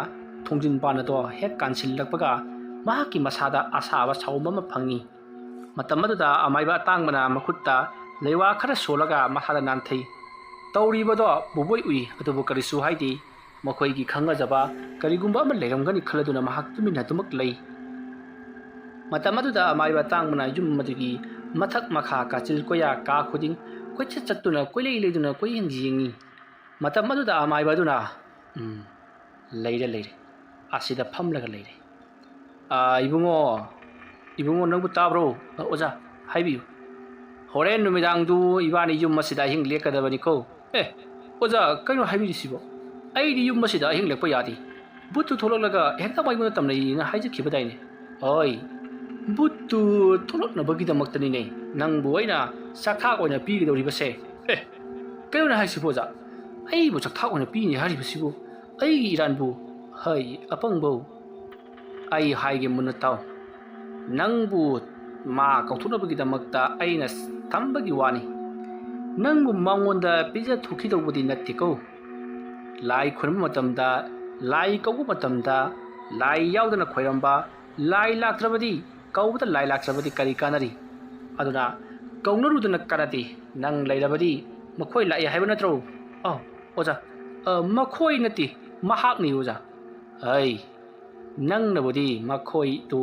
ꯊꯣꯡꯖꯤꯟ ꯄꯥꯟ ꯑꯗꯣ ꯍꯦꯛ ꯀꯥꯟꯁꯤꯜꯂꯛꯄꯒ ꯃꯍꯥꯛꯀꯤ ꯃꯁꯥꯗ ꯑꯁꯥꯕ ꯁꯥꯎꯝ ꯑꯃ ꯐꯪꯉꯤ꯫ ꯃꯇꯝ ꯑꯗꯨꯗ ꯑꯃꯥꯏꯕ ꯑꯇꯥꯡꯕꯅ ꯃꯈꯨꯠꯇ ꯂꯩꯋꯥ ꯈꯔ ꯁꯣꯜꯂꯒ ꯃꯁꯥꯗ ꯅꯥꯟꯊꯩ꯫ ꯇꯧꯔꯤꯕꯗꯣ ꯕꯣꯕꯣꯏ ꯎꯏ, ꯑꯗꯨꯕꯨ ꯀꯔꯤꯁꯨ ꯍꯥꯏꯗꯦ꯫ ꯃꯈꯣꯏꯒꯤ ꯈꯪꯅꯖꯕ ꯀꯔꯤꯒꯨꯝꯕ ꯑꯃ ꯂꯩꯔꯝꯒꯅꯤ ꯈꯜꯂꯗꯨꯅ ꯃꯍꯥꯛ ꯇꯨꯃꯤꯟꯅ ꯑꯗꯨꯃꯛ ꯂꯩ꯫ ꯃꯇꯝ ꯑꯗꯨꯗ ꯑꯃꯥꯏꯕ ꯑꯇꯥꯡꯕꯅ ꯌꯨꯝ ꯑꯗꯨꯒꯤ ꯃꯊꯛ ꯃꯈꯥ, ꯀꯥꯆꯤꯜ ꯀꯣꯌꯥ, ꯀꯥ ꯈꯨꯗꯤꯡ ꯀꯣꯏꯆꯠ ꯆꯠꯇꯨꯅ, ꯀꯣꯏꯂꯩ ꯂꯩꯗꯨꯅ ꯀꯣꯏꯌꯦꯡ ꯌꯦꯡꯉꯤ꯫ ꯃꯇꯝ ꯑꯗꯨꯗ ꯑꯃꯥꯏꯕ ꯑꯗꯨꯅ, "ꯎꯝ, ꯂꯩꯔꯦ, ꯂꯩꯔꯦ꯫ ꯑꯁꯤꯗ ꯐꯝꯂꯒ ꯂꯩꯔꯦ꯫ ꯑꯥ, ꯏꯕꯨꯡꯉꯣ, ꯏꯕꯨꯡꯉꯣ, ꯅꯪꯕꯨ ꯇꯥꯕ꯭ꯔꯣ? ꯑ, ꯑꯣꯖꯥ, ꯍꯥꯏꯕꯤꯌꯨ꯫ ꯍꯣꯔꯦꯟ ꯅꯨꯃꯤꯗꯥꯡꯗꯨ ꯏꯕꯥꯅꯤ ꯌꯨꯝ ꯑꯁꯤꯗ ꯑꯍꯤꯡ ꯂꯦꯛꯀꯗꯕꯅꯤꯀꯣ꯫" "ꯑꯦ, ꯑꯣꯖꯥ, ꯀꯩꯅꯣ ꯍꯥꯏꯕꯤꯔꯤꯁꯤꯕꯣ? ꯑꯩꯗꯤ ꯌꯨꯝ ꯑꯁꯤꯗ ꯑꯍꯤꯡ ꯂꯦꯛꯄ ꯌꯥꯗꯦ꯫ ꯕꯨꯠꯇꯨ ꯊꯣꯛꯂꯛꯂꯒ ꯍꯦꯛꯇ ꯃꯩꯉꯣꯟꯗ ꯇꯝꯅꯩꯅ ꯍꯥꯏꯖꯈꯤꯕꯗꯥꯏꯅꯦ?" "ꯍꯣꯏ, ꯕꯨꯠꯇꯨ ꯊꯣꯛꯂꯛꯅꯕꯒꯤꯗꯃꯛꯇꯅꯤꯅꯦ ꯅꯪꯕꯨ ꯑꯩꯅ ꯆꯥꯛꯊꯥꯛ ꯑꯣꯏꯅ ꯄꯤꯒꯗꯧꯔꯤꯕꯁꯦ꯫" "ꯑꯦ, ꯀꯩꯅꯣꯅꯦ ꯍꯥꯏꯁꯤꯕꯣ, ꯑꯣꯖꯥ? ꯑꯩꯕꯨ ꯆꯥꯛꯊꯥꯛ ꯑꯣꯏꯅ ꯄꯤꯅꯤ ꯍꯥꯏꯔꯤꯕꯁꯤꯕꯨ? ꯑꯩꯒꯤ ꯏꯔꯥꯟꯕꯨ?" "ꯍꯩ, ꯑꯄꯪꯕꯧ, ꯑꯩ ꯍꯥꯏꯒꯦ ꯃꯨꯟꯅ ꯇꯥꯎ꯫ ꯅꯪꯕꯨ ꯃꯥ ꯀꯧꯊꯣꯛꯅꯕꯒꯤꯗꯃꯛꯇ ꯑꯩꯅ ꯊꯝꯕꯒꯤ ꯋꯥꯅꯤ꯫ ꯅꯪꯕꯨ ꯃꯉꯣꯟꯗ ꯄꯤꯖꯊꯣꯛꯈꯤꯗꯧꯕꯗꯤ ꯅꯠꯇꯦꯀꯣ꯫ ꯂꯥꯏ ꯈꯨꯔꯨꯝꯕ ꯃꯇꯝꯗ, ꯂꯥꯏ ꯀꯧꯕ ꯃꯇꯝꯗ, ꯂꯥꯏ ꯌꯥꯎꯗꯅ ꯈꯣꯏꯔꯝꯕ, ꯂꯥꯏ ꯂꯥꯛꯇ꯭ꯔꯕꯗꯤ, ꯀꯧꯕꯗ ꯂꯥꯏ ꯂꯥꯛꯇ꯭ꯔꯕꯗꯤ ꯀꯔꯤ ꯀꯥꯟꯅꯔꯤ? ꯑꯗꯨꯅ ꯀꯧꯅꯔꯨꯗꯅ ꯀꯥꯟꯅꯗꯦ꯫ ꯅꯪ ꯂꯩꯔꯕꯗꯤ ꯃꯈꯣꯏ ꯂꯥꯛꯑꯦ ꯍꯥꯏꯕ ꯅꯠꯇ꯭ꯔꯣ?" "ꯑꯧ, ꯑꯣꯖꯥ, ꯑ, ꯃꯈꯣꯏ ꯅꯠꯇꯦ, ꯃꯍꯥꯛꯅꯤ, ꯑꯣꯖꯥ꯫" "ꯑꯩ, ꯅꯪꯅꯕꯨꯗꯤ ꯃꯈꯣꯏꯗꯨ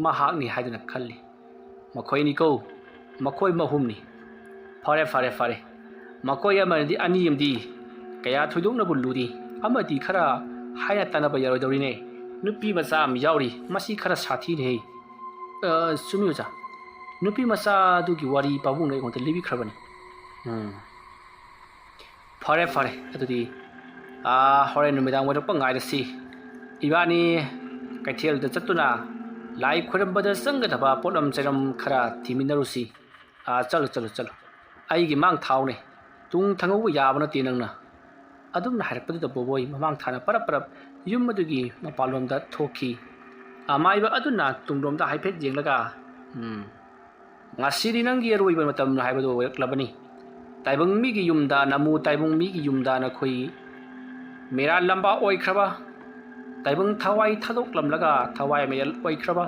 ꯃꯍꯥꯛꯅꯤ ꯍꯥꯏꯗꯨꯅ ꯈꯜꯂꯤ꯫ ꯃꯈꯣꯏꯅꯤꯀꯣ, ꯃꯈꯣꯏ ꯃꯍꯨꯝꯅꯤ꯫ ꯐꯔꯦ, ꯐꯔꯦ, ꯐꯔꯦ꯫ ꯃꯈꯣꯏ ꯑꯃꯗꯤ ꯑꯅꯤ ꯑꯃꯗꯤ ꯀꯌꯥ ꯊꯣꯏꯗꯣꯛꯅꯕꯨ ꯂꯨꯗꯦ꯫ ꯑꯃꯗꯤ ꯈꯔ ꯍꯥꯏꯅ ꯇꯥꯟꯅꯕ ꯌꯥꯔꯣꯏꯗꯧꯔꯤꯅꯦ꯫ ꯅꯨꯄꯤ ꯃꯆꯥ ꯑꯃ ꯌꯥꯎꯔꯤ, ꯃꯁꯤ ꯈꯔ ꯁꯥꯊꯤꯅꯦꯍꯦ꯫" "ꯑ, ꯆꯨꯝꯃꯤ ꯑꯣꯖꯥ꯫ ꯅꯨꯄꯤ ꯃꯆꯥꯗꯨꯒꯤ ꯋꯥꯔꯤ ꯄꯥꯕꯨꯡꯅ ꯑꯩꯉꯣꯟꯗ ꯂꯤꯕꯤꯈ꯭ꯔꯕꯅꯤ꯫" "ꯎꯝ꯫ ꯐꯔꯦ, ꯐꯔꯦ꯫ ꯑꯗꯨꯗꯤ, ꯑꯥ, ꯍꯣꯔꯦꯟ ꯅꯨꯃꯤꯗꯥꯡ ꯑꯣꯏꯔꯛꯄ ꯉꯥꯏꯔꯁꯤ꯫ ꯏꯕꯥꯅꯤ ꯀꯩꯊꯦꯜꯗ ꯆꯠꯇꯨꯅ ꯂꯥꯏ ꯈꯣꯏꯔꯝꯕꯗ ꯆꯪꯒꯗꯕ ꯄꯣꯠꯂꯝ ꯆꯩꯔꯝ ꯈꯔ ꯊꯤꯃꯤꯟꯅꯔꯨꯁꯤ꯫ ꯑꯥ, ꯆꯠꯂꯨ, ꯆꯠꯂꯨ, ꯆꯠꯂꯨ꯫ ꯑꯩꯒꯤ ꯃꯥꯡ ꯊꯥꯎꯅꯦ꯫ ꯇꯨꯡ ꯊꯪꯍꯧꯕ ꯌꯥꯕ ꯅꯠꯇꯦ ꯅꯪꯅ꯫" ꯑꯗꯨꯝꯅ ꯍꯥꯏꯔꯛꯄꯗꯨꯗ ꯕꯣꯕꯣꯏ ꯃꯃꯥꯡ ꯊꯥꯅ ꯄꯔꯞ ꯄꯔꯞ ꯌꯨꯝ ꯑꯗꯨꯒꯤ ꯃꯄꯥꯟꯂꯣꯝꯗ ꯊꯣꯛꯈꯤ꯫ ꯑꯃꯥꯏꯕ ꯑꯗꯨꯅ ꯇꯨꯡꯂꯣꯝꯗ ꯍꯥꯏꯐꯦꯠ ꯌꯦꯡꯂꯒ, "ꯎꯝ, ꯉꯁꯤꯗꯤ ꯅꯪꯒꯤ ꯑꯔꯣꯏꯕ ꯃꯇꯝ ꯍꯥꯏꯕꯗꯨ ꯑꯣꯏꯔꯛꯂꯕꯅꯤ꯫ ꯇꯥꯏꯕꯪ ꯃꯤꯒꯤ ꯌꯨꯝꯗ, ꯅꯃꯨ ꯇꯥꯏꯕꯪ ꯃꯤꯒꯤ ꯌꯨꯝꯗ ꯅꯈꯣꯏ ꯃꯤꯔꯥꯜ ꯂꯝꯕꯥ ꯑꯣꯏꯈ꯭ꯔꯕ, ꯇꯥꯏꯕꯪ ꯊꯋꯥꯏ ꯊꯥꯗꯣꯛꯂꯝꯂꯒ ꯊꯋꯥꯏ ꯃꯌꯦꯜ ꯑꯣꯏꯈ꯭ꯔꯕ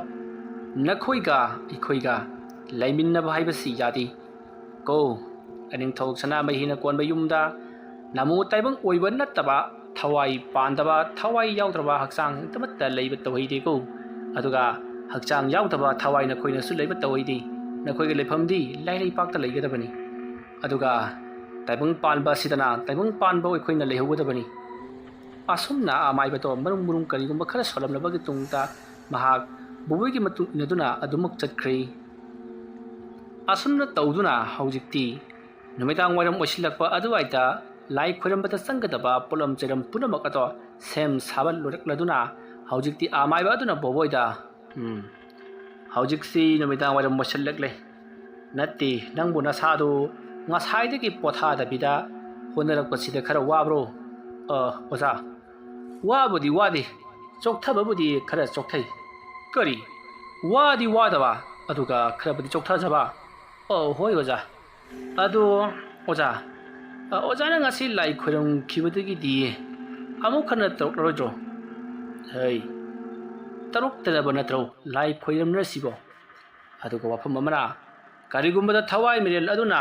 ꯅꯈꯣꯏꯒ ꯑꯩꯈꯣꯏꯒ ꯂꯩꯃꯤꯟꯅꯕ ꯍꯥꯏꯕꯁꯤ ꯌꯥꯗꯦ ꯀꯣ꯫ ꯀꯅꯤꯡꯊꯧ ꯁꯅꯥꯃꯍꯤꯅ ꯀꯣꯟꯕ ꯌꯨꯝꯗ ꯅꯃꯨ ꯇꯥꯏꯕꯪ ꯑꯣꯏꯕ ꯅꯠꯇꯕ, ꯊꯋꯥꯏ ꯄꯥꯟꯗꯕ, ꯊꯋꯥꯏ ꯌꯥꯎꯗ꯭ꯔꯕ ꯍꯛꯆꯥꯡ ꯑꯃꯠꯇ ꯂꯩꯕ ꯇꯧꯍꯩꯗꯦꯀꯣ꯫ ꯑꯗꯨꯒ ꯍꯛꯆꯥꯡ ꯌꯥꯎꯗꯕ ꯊꯋꯥꯏ ꯅꯈꯣꯏꯅꯁꯨ ꯂꯩꯕ ꯇꯧꯍꯩꯗꯦ꯫ ꯅꯈꯣꯏꯒꯤ ꯂꯩꯐꯝꯗꯤ ꯂꯥꯏ ꯂꯩꯄꯥꯛꯇ ꯂꯩꯒꯗꯕꯅꯤ꯫ ꯑꯗꯨꯒ ꯇꯥꯏꯕꯪ ꯄꯥꯟꯕ ꯑꯁꯤꯗꯅ ꯇꯥꯏꯕꯪ ꯄꯥꯟꯕ ꯑꯩꯈꯣꯏꯅ ꯂꯩꯍꯧꯒꯗꯕꯅꯤ꯫ ꯑꯁꯨꯝꯅ ꯑꯃꯥꯏꯕꯗꯣ ꯃꯔꯨꯝ ꯃꯔꯨꯝ ꯀꯔꯤꯒꯨꯝꯕ ꯈꯔ ꯁꯣꯜꯂꯝꯂꯕꯒꯤ ꯇꯨꯡꯗ ꯃꯍꯥꯛ ꯕꯣꯕꯣꯏꯒꯤ ꯃꯇꯨꯡ ꯏꯟꯅꯗꯨꯅ ꯑꯗꯨꯃꯛ ꯆꯠꯈ꯭ꯔꯦ꯫ ꯑꯁꯨꯝꯅ ꯇꯧꯗꯨꯅ ꯍꯧꯖꯤꯛꯇꯤ ꯅꯨꯃꯤꯗꯥꯡ ꯋꯥꯏꯔꯝ ꯑꯣꯏꯁꯤꯜꯂꯛꯄ ꯑꯗꯨꯋꯥꯏꯗ ꯂꯥꯏ ꯈꯣꯏꯔꯝꯕꯗ ꯆꯪꯒꯗꯕ ꯄꯣꯠꯂꯝ ꯆꯩꯔꯝ ꯄꯨꯝꯅꯃꯛ ꯑꯗꯣ ꯁꯦꯝ ꯁꯥꯕ ꯂꯣꯏꯔꯛꯂꯗꯨꯅ ꯍꯧꯖꯤꯛꯇꯤ ꯑꯃꯥꯏꯕ ꯑꯗꯨꯅ ꯕꯣꯕꯣꯏꯗ, "ꯎꯝ, ꯍꯧꯖꯤꯛꯁꯤ ꯅꯨꯃꯤꯗꯥꯡ ꯋꯥꯏꯔꯝ ꯑꯣꯏꯁꯤꯜꯂꯛꯂꯦ꯫ ꯅꯠꯇꯦ, ꯅꯪꯕꯨ ꯅꯁꯥꯗꯨ ꯉꯁꯥꯏꯗꯒꯤ ꯄꯣꯊꯥꯗꯕꯤꯗ ꯍꯣꯠꯅꯔꯛꯄꯁꯤꯗ ꯈꯔ ꯋꯥꯕ꯭ꯔꯣ?" "ꯑ, ꯑꯣꯖꯥ, ꯋꯥꯕꯨꯗꯤ ꯋꯥꯗꯦ, ꯆꯣꯛꯊꯕꯕꯨꯗꯤ ꯈꯔ ꯆꯣꯛꯊꯩ꯫ ꯀꯔꯤ? ꯋꯥꯗꯤ ꯋꯥꯗꯕ, ꯑꯗꯨꯒ ꯈꯔꯕꯨꯗꯤ ꯆꯣꯛꯊꯖꯕ? ꯑꯣ, ꯍꯣꯏ ꯑꯣꯖꯥ꯫ ꯑꯗꯣ ꯑꯣꯖꯥ, ꯑ, ꯑꯣꯖꯥꯅ ꯉꯁꯤ ꯂꯥꯏ ꯈꯣꯏꯔꯝꯈꯤꯕꯗꯒꯤꯗꯤ ꯑꯃꯨꯛ ꯍꯟꯅ ꯇꯧꯔꯛꯂꯔꯣꯏꯗ꯭ꯔꯣ?" "ꯍꯩ, ꯇꯧꯔꯛꯇꯅꯕ ꯅꯠꯇ꯭ꯔꯣ ꯂꯥꯏ ꯈꯣꯏꯔꯝꯅꯔꯤꯁꯤꯕꯣ? ꯑꯗꯨꯒ ꯋꯥꯐꯝ ꯑꯃꯅ, ꯀꯔꯤꯒꯨꯝꯕꯗ ꯊꯋꯥꯏ ꯃꯤꯔꯦꯜ ꯑꯗꯨꯅ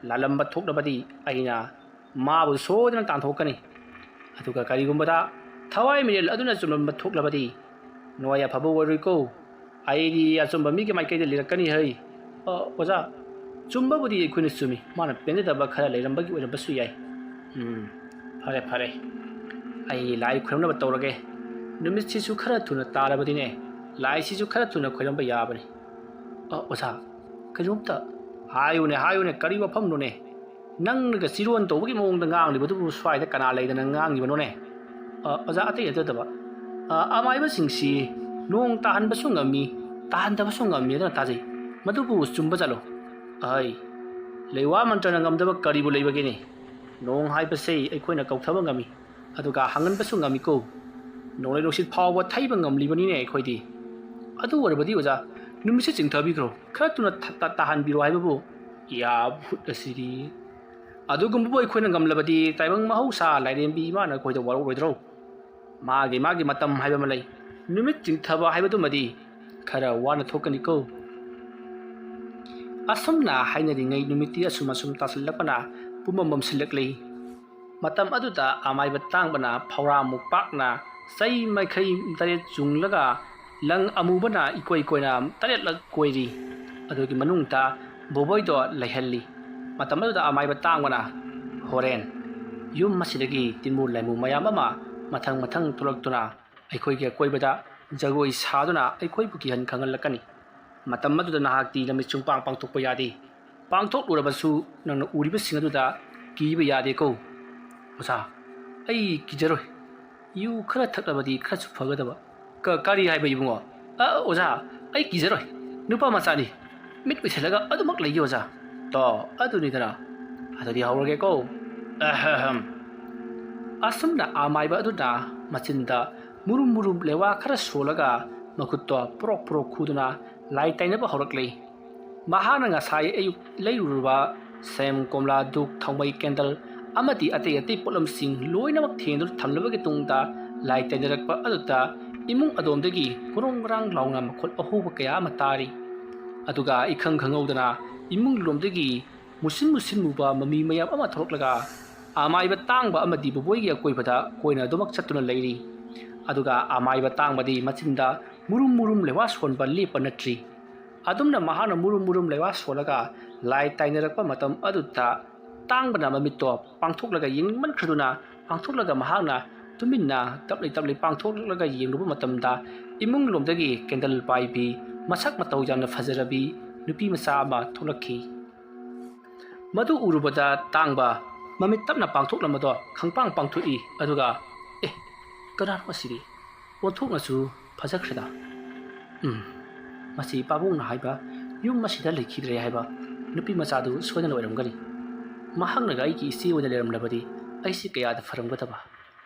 ꯂꯥꯜꯂꯝꯕ ꯊꯣꯛꯂꯕꯗꯤ ꯑꯩꯅ ꯃꯥꯕꯨ ꯁꯣꯏꯗꯅ ꯇꯥꯟꯊꯣꯛꯀꯅꯤ꯫ ꯑꯗꯨꯒ ꯀꯔꯤꯒꯨꯝꯕꯗ ꯊꯋꯥꯏ ꯃꯤꯔꯦꯜ ꯑꯗꯨꯅ ꯆꯨꯝꯂꯝꯕ ꯊꯣꯛꯂꯕꯗꯤ ꯅꯣꯏ ꯑꯐꯕ ꯑꯣꯏꯔꯣꯏꯀꯣ꯫ ꯑꯩꯗꯤ ꯑꯆꯨꯝꯕ ꯃꯤꯒꯤ ꯃꯥꯏꯀꯩꯗ ꯂꯩꯔꯛꯀꯅꯤ ꯍꯩ꯫" "ꯑ, ꯑꯣꯖꯥ, ꯆꯨꯝꯕꯕꯨꯗꯤ ꯑꯩꯈꯣꯏꯅ ꯆꯨꯝꯃꯤ, ꯃꯥꯅ ꯄꯦꯟꯖꯗꯕ ꯈꯔ ꯂꯩꯔꯝꯕꯒꯤ ꯑꯣꯏꯔꯝꯕꯁꯨ ꯌꯥꯏ꯫ ꯎꯝ, ꯐꯔꯦ, ꯐꯔꯦ, ꯑꯩ ꯂꯥꯏ ꯈꯣꯏꯔꯝꯅꯕ ꯇꯧꯔꯒꯦ꯫ ꯅꯨꯃꯤꯠꯁꯤꯁꯨ ꯈꯔ ꯊꯨꯅ ꯇꯥꯔꯕꯗꯤꯅꯦ, ꯂꯥꯏꯁꯤꯁꯨ ꯈꯔ ꯊꯨꯅ ꯈꯣꯏꯔꯝꯕ ꯌꯥꯕꯅꯤ꯫" "ꯑ, ꯑꯣꯖꯥ, ꯀꯩꯅꯣꯝꯇ ꯍꯥꯏꯌꯨꯅꯦ, ꯍꯥꯏꯌꯨꯅꯦ, ꯀꯔꯤ ꯋꯥꯐꯝꯅꯣꯅꯦ? ꯅꯪꯅꯒ ꯆꯤꯔꯣꯟ ꯇꯧꯕꯒꯤ ꯃꯑꯣꯡꯗ ꯉꯥꯡꯂꯤꯕꯗꯨꯕꯨ ꯁ꯭ꯋꯥꯏꯗ ꯀꯅꯥ ꯂꯩꯗꯅ ꯉꯥꯡꯉꯤꯕꯅꯣꯅꯦ?" "ꯑ, ꯑꯣꯖꯥ, ꯑꯇꯩ ꯅꯠꯇꯗꯕ, ꯑ, ꯑꯃꯥꯏꯕꯁꯤꯡꯁꯤ ꯅꯣꯡ ꯇꯥꯍꯟꯕꯁꯨ ꯉꯝꯃꯤ, ꯇꯥꯍꯟꯗꯕꯁꯨ ꯉꯝꯃꯤ ꯑꯗꯨꯅ ꯇꯥꯖꯩ꯫ ꯃꯗꯨꯕꯨ ꯆꯨꯝꯕ ꯖꯥꯠꯂꯣ?" "ꯑꯍꯩ, ꯂꯩꯋꯥ ꯃꯟꯇ꯭ꯔꯅ ꯉꯝꯗꯕ ꯀꯔꯤꯕꯨ ꯂꯩꯕꯒꯦꯅꯦ? ꯅꯣꯡ ꯍꯥꯏꯕꯁꯦ ꯑꯩꯈꯣꯏꯅ ꯀꯧꯊꯕ ꯉꯝꯃꯤ, ꯑꯗꯨꯒ ꯍꯥꯡꯍꯟꯕꯁꯨ ꯉꯝꯃꯤꯀꯣ꯫ ꯅꯣꯡꯂꯩ ꯅꯨꯡꯁꯤꯠ ꯐꯥꯎꯕ ꯊꯩꯕ ꯉꯝꯂꯤꯕꯅꯤꯅꯦ ꯑꯩꯈꯣꯏꯗꯤ꯫ ꯑꯗꯨ ꯑꯣꯏꯔꯕꯗꯤ ꯑꯣꯖꯥ, ꯅꯨꯃꯤꯠꯁꯦ ꯆꯤꯡꯊꯕꯤꯈ꯭ꯔꯣ, ꯈꯔ ꯊꯨꯅ ꯊ-, ꯇ-, ꯇꯥꯍꯟꯕꯤꯔꯣ ꯍꯥꯏꯕꯕꯨ꯫ ꯌꯥ, ꯚꯨꯠ ꯑꯁꯤꯗꯤ꯫ ꯑꯗꯨꯒꯨꯝꯕꯕꯨ ꯑꯩꯈꯣꯏꯅ ꯉꯝꯂꯕꯗꯤ ꯇꯥꯏꯕꯪ ꯃꯍꯧꯁꯥ ꯂꯥꯏꯔꯦꯝꯕꯤ ꯏꯃꯥꯅ ꯑꯩꯈꯣꯏꯗ ꯋꯥꯔꯧꯔꯣꯏꯗ꯭ꯔꯣ? ꯃꯥꯒꯤ, ꯃꯥꯒꯤ ꯃꯇꯝ ꯍꯥꯏꯕ ꯑꯃ ꯂꯩ꯫ ꯅꯨꯃꯤꯠ ꯆꯤꯡꯊꯕ ꯍꯥꯏꯕꯗꯨꯃꯗꯤ ꯈꯔ ꯋꯥꯅ ꯊꯣꯛꯀꯅꯤꯀꯣ꯫" ꯑꯁꯨꯝꯅ ꯍꯥꯏꯅꯔꯤꯉꯩ ꯅꯨꯃꯤꯠꯇꯤ ꯑꯁꯨꯝ ꯑꯁꯨꯝ ꯇꯥꯁꯤꯜꯂꯛꯄꯅ ꯄꯨꯝꯃꯝ ꯃꯝꯁꯤꯜꯂꯛꯂꯤ꯫ ꯃꯇꯝ ꯑꯗꯨꯗ ꯑꯃꯥꯏꯕ ꯇꯥꯡꯕꯅ ꯐꯧꯔꯥꯃꯨꯛ ꯄꯥꯛꯅ ꯆꯩ ꯃꯥꯏꯀꯩ ꯇꯔꯦꯠ ꯆꯨꯡꯂꯒ ꯂꯪ ꯑꯃꯨꯕꯅ ꯏꯀꯣꯏ ꯀꯣꯏꯅ ꯇꯔꯦꯠꯂꯛ ꯀꯣꯏꯔꯤ꯫ ꯑꯗꯨꯒꯤ ꯃꯅꯨꯡꯗ ꯕꯣꯕꯣꯏꯗꯣ ꯂꯩꯍꯜꯂꯤ꯫ ꯃꯇꯝ ꯑꯗꯨꯗ ꯑꯃꯥꯏꯕ ꯇꯥꯡꯕꯅ, "ꯍꯣꯔꯦꯟ ꯌꯨꯝ ꯑꯁꯤꯗꯒꯤ ꯇꯤꯟꯃꯨ ꯂꯥꯏꯃꯨ ꯃꯌꯥꯝ ꯑꯃ ꯃꯊꯪ ꯃꯊꯪ ꯊꯣꯛꯂꯛꯇꯨꯅ ꯑꯩꯈꯣꯏꯒꯤ ꯑꯀꯣꯏꯕꯗ ꯖꯒꯣꯏ ꯁꯥꯗꯨꯅ ꯑꯩꯈꯣꯏꯕꯨ ꯀꯤꯍꯟ ꯈꯪꯍꯜꯂꯛꯀꯅꯤ꯫ ꯃꯇꯝ ꯑꯗꯨꯗ ꯅꯍꯥꯛꯇꯤ ꯂꯝꯃꯤꯠ ꯁꯨꯡꯄꯥꯡ ꯄꯥꯡꯊꯣꯛꯄ ꯌꯥꯗꯦ꯫ ꯄꯥꯡꯊꯣꯛꯂꯨꯔꯕꯁꯨ ꯅꯪꯅ ꯎꯔꯤꯕꯁꯤꯡ ꯑꯗꯨꯗ ꯀꯤꯕ ꯌꯥꯗꯦꯀꯣ꯫" "ꯑꯣꯖꯥ, ꯑꯩ ꯀꯤꯖꯔꯣꯏ꯫ ꯌꯨ ꯈꯔ ꯊꯛꯂꯕꯗꯤ ꯈꯔꯁꯨ ꯐꯒꯗꯕ꯫" "ꯀ-, ꯀꯔꯤ ꯍꯥꯏꯕ ꯏꯕꯨꯡꯉꯣ?" "ꯑ, ꯑꯣꯖꯥ, ꯑꯩ ꯀꯤꯖꯔꯣꯏ꯫ ꯅꯨꯄꯥ ꯃꯆꯥꯅꯤ꯫ ꯃꯤꯠ ꯎꯏꯁꯤꯜꯂꯒ ꯑꯗꯨꯃꯛ ꯂꯩꯒꯦ ꯑꯣꯖꯥ꯫" "ꯇꯣ, ꯑꯗꯨꯅꯤꯗꯅ꯫ ꯑꯗꯨꯗꯤ ꯍꯧꯔꯒꯦꯀꯣ꯫ ꯑꯍꯝ꯫" ꯑꯁꯨꯝꯅ ꯑꯃꯥꯏꯕ ꯑꯗꯨꯅ ꯃꯆꯤꯟꯗ ꯃꯨꯔꯨꯝ ꯃꯨꯔꯨꯝ ꯂꯩꯋꯥ ꯈꯔ ꯁꯣꯜꯂꯒ ꯃꯈꯨꯠꯇꯣ ꯄ꯭ꯔꯣꯛ ꯄ꯭ꯔꯣꯛ ꯈꯨꯗꯨꯅ ꯂꯥꯏ ꯇꯥꯏꯅꯕ ꯍꯧꯔꯛꯂꯤ꯫ ꯃꯍꯥꯛꯅ ꯉꯁꯥꯏ ꯑꯌꯨꯛ ꯂꯩꯔꯨꯔꯕ ꯁꯦꯝ, ꯀꯣꯝꯂꯥ, ꯙꯨꯛ, ꯊꯥꯎꯃꯩ, ꯀꯦꯟꯗꯜ ꯑꯃꯗꯤ ꯑꯇꯩ ꯑꯇꯩ ꯄꯣꯠꯂꯝꯁꯤꯡ ꯂꯣꯏꯅꯃꯛ ꯊꯦꯡꯗꯨꯅ ꯊꯝꯂꯕꯒꯤ ꯇꯨꯡꯗ ꯂꯥꯏ ꯇꯥꯏꯅꯔꯛꯄ ꯑꯗꯨꯗ ꯏꯃꯨꯡ ꯑꯗꯣꯝꯗꯒꯤ ꯒ꯭ꯔꯣꯡ ꯒ꯭ꯔꯥꯡ ꯂꯥꯎꯅ ꯃꯈꯣꯜ ꯑꯍꯧꯕ ꯀꯌꯥ ꯑꯃ ꯇꯥꯔꯤ꯫ ꯑꯗꯨꯒ ꯏꯈꯪ ꯈꯪꯍꯧꯗꯅ ꯏꯃꯨꯡ ꯂꯣꯝꯗꯒꯤ ꯃꯨꯁꯤꯟ ꯃꯨꯁꯤꯟ ꯃꯨꯕ ꯃꯃꯤ ꯃꯌꯥꯝ ꯑꯃ ꯊꯣꯛꯂꯛꯂꯒ ꯑꯃꯥꯏꯕ ꯇꯥꯡꯕ ꯑꯃꯗꯤ ꯕꯣꯕꯣꯏꯒꯤ ꯑꯀꯣꯏꯕꯗ ꯀꯣꯏꯅ ꯑꯗꯨꯃꯛ ꯆꯠꯇꯨꯅ ꯂꯩꯔꯤ꯫ ꯑꯗꯨꯒ ꯑꯃꯥꯏꯕ ꯇꯥꯡꯕꯗꯤ ꯃꯆꯤꯟꯗ ꯃꯨꯔꯨꯝ ꯃꯨꯔꯨꯝ ꯂꯩꯋꯥ ꯁꯣꯟꯕ ꯂꯦꯞꯄ ꯅꯠꯇ꯭ꯔꯤ꯫ ꯑꯗꯨꯝꯅ ꯃꯍꯥꯛꯅ ꯃꯨꯔꯨꯝ ꯃꯨꯔꯨꯝ ꯂꯩꯋꯥ ꯁꯣꯜꯂꯒ ꯂꯥꯏ ꯇꯥꯏꯅꯔꯛꯄ ꯃꯇꯝ ꯑꯗꯨꯗ ꯇꯥꯡꯕꯅ ꯃꯃꯤꯠꯇꯣ ꯄꯥꯡꯊꯣꯛꯂꯒ ꯌꯦꯡꯅꯤꯡꯃꯟꯈ꯭ꯔꯗꯨꯅ ꯄꯥꯡꯊꯣꯛꯂꯒ ꯃꯍꯥꯛꯅ ꯇꯨꯃꯤꯟꯅ ꯇꯞꯂꯤ ꯇꯞꯂꯤ ꯄꯥꯡꯊꯣꯛꯂꯒ ꯌꯦꯡꯂꯨꯕ ꯃꯇꯝꯗ ꯏꯃꯨꯡ ꯂꯣꯝꯗꯒꯤ ꯀꯦꯟꯗꯜ ꯄꯥꯏꯕꯤ, ꯃꯁꯛ ꯃꯇꯧ ꯌꯥꯝꯅ ꯐꯖꯔꯕꯤ ꯅꯨꯄꯤ ꯃꯆꯥ ꯑꯃ ꯊꯣꯛꯂꯛꯈꯤ꯫ ꯃꯗꯨ ꯎꯔꯨꯕꯗ ꯇꯥꯡꯕ ꯃꯃꯤꯠ ꯇꯞꯅ ꯄꯥꯡꯊꯣꯛꯂꯝꯕꯗꯣ ꯈꯪꯄꯥꯡ ꯄꯥꯡꯊꯣꯛꯏ꯫ ꯑꯗꯨꯒ, "ꯑꯦ, ꯀꯅꯥꯅꯣ ꯑꯁꯤꯗꯤ? ꯑꯣꯟꯊꯣꯛꯅꯁꯨ ꯐꯖꯈ꯭ꯔꯦꯗ꯫ ꯎꯝ, ꯃꯁꯤ ꯄꯥꯕꯨꯡꯅ ꯍꯥꯏꯕ ꯌꯨꯝ ꯑꯁꯤꯗ ꯂꯩꯈꯤꯗ꯭ꯔꯦ ꯍꯥꯏꯕ ꯅꯨꯄꯤ ꯃꯆꯥꯗꯨ ꯁꯣꯏꯗꯅ ꯑꯣꯏꯔꯝꯒꯅꯤ꯫ ꯃꯍꯥꯛꯅꯒ ꯑꯩꯒꯤ ꯏꯆꯦ ꯑꯣꯏꯅ ꯂꯩꯔꯝꯂꯕꯗꯤ ꯑꯩꯁꯤ ꯀꯌꯥꯗ ꯐꯔꯝꯒꯗꯕ꯫"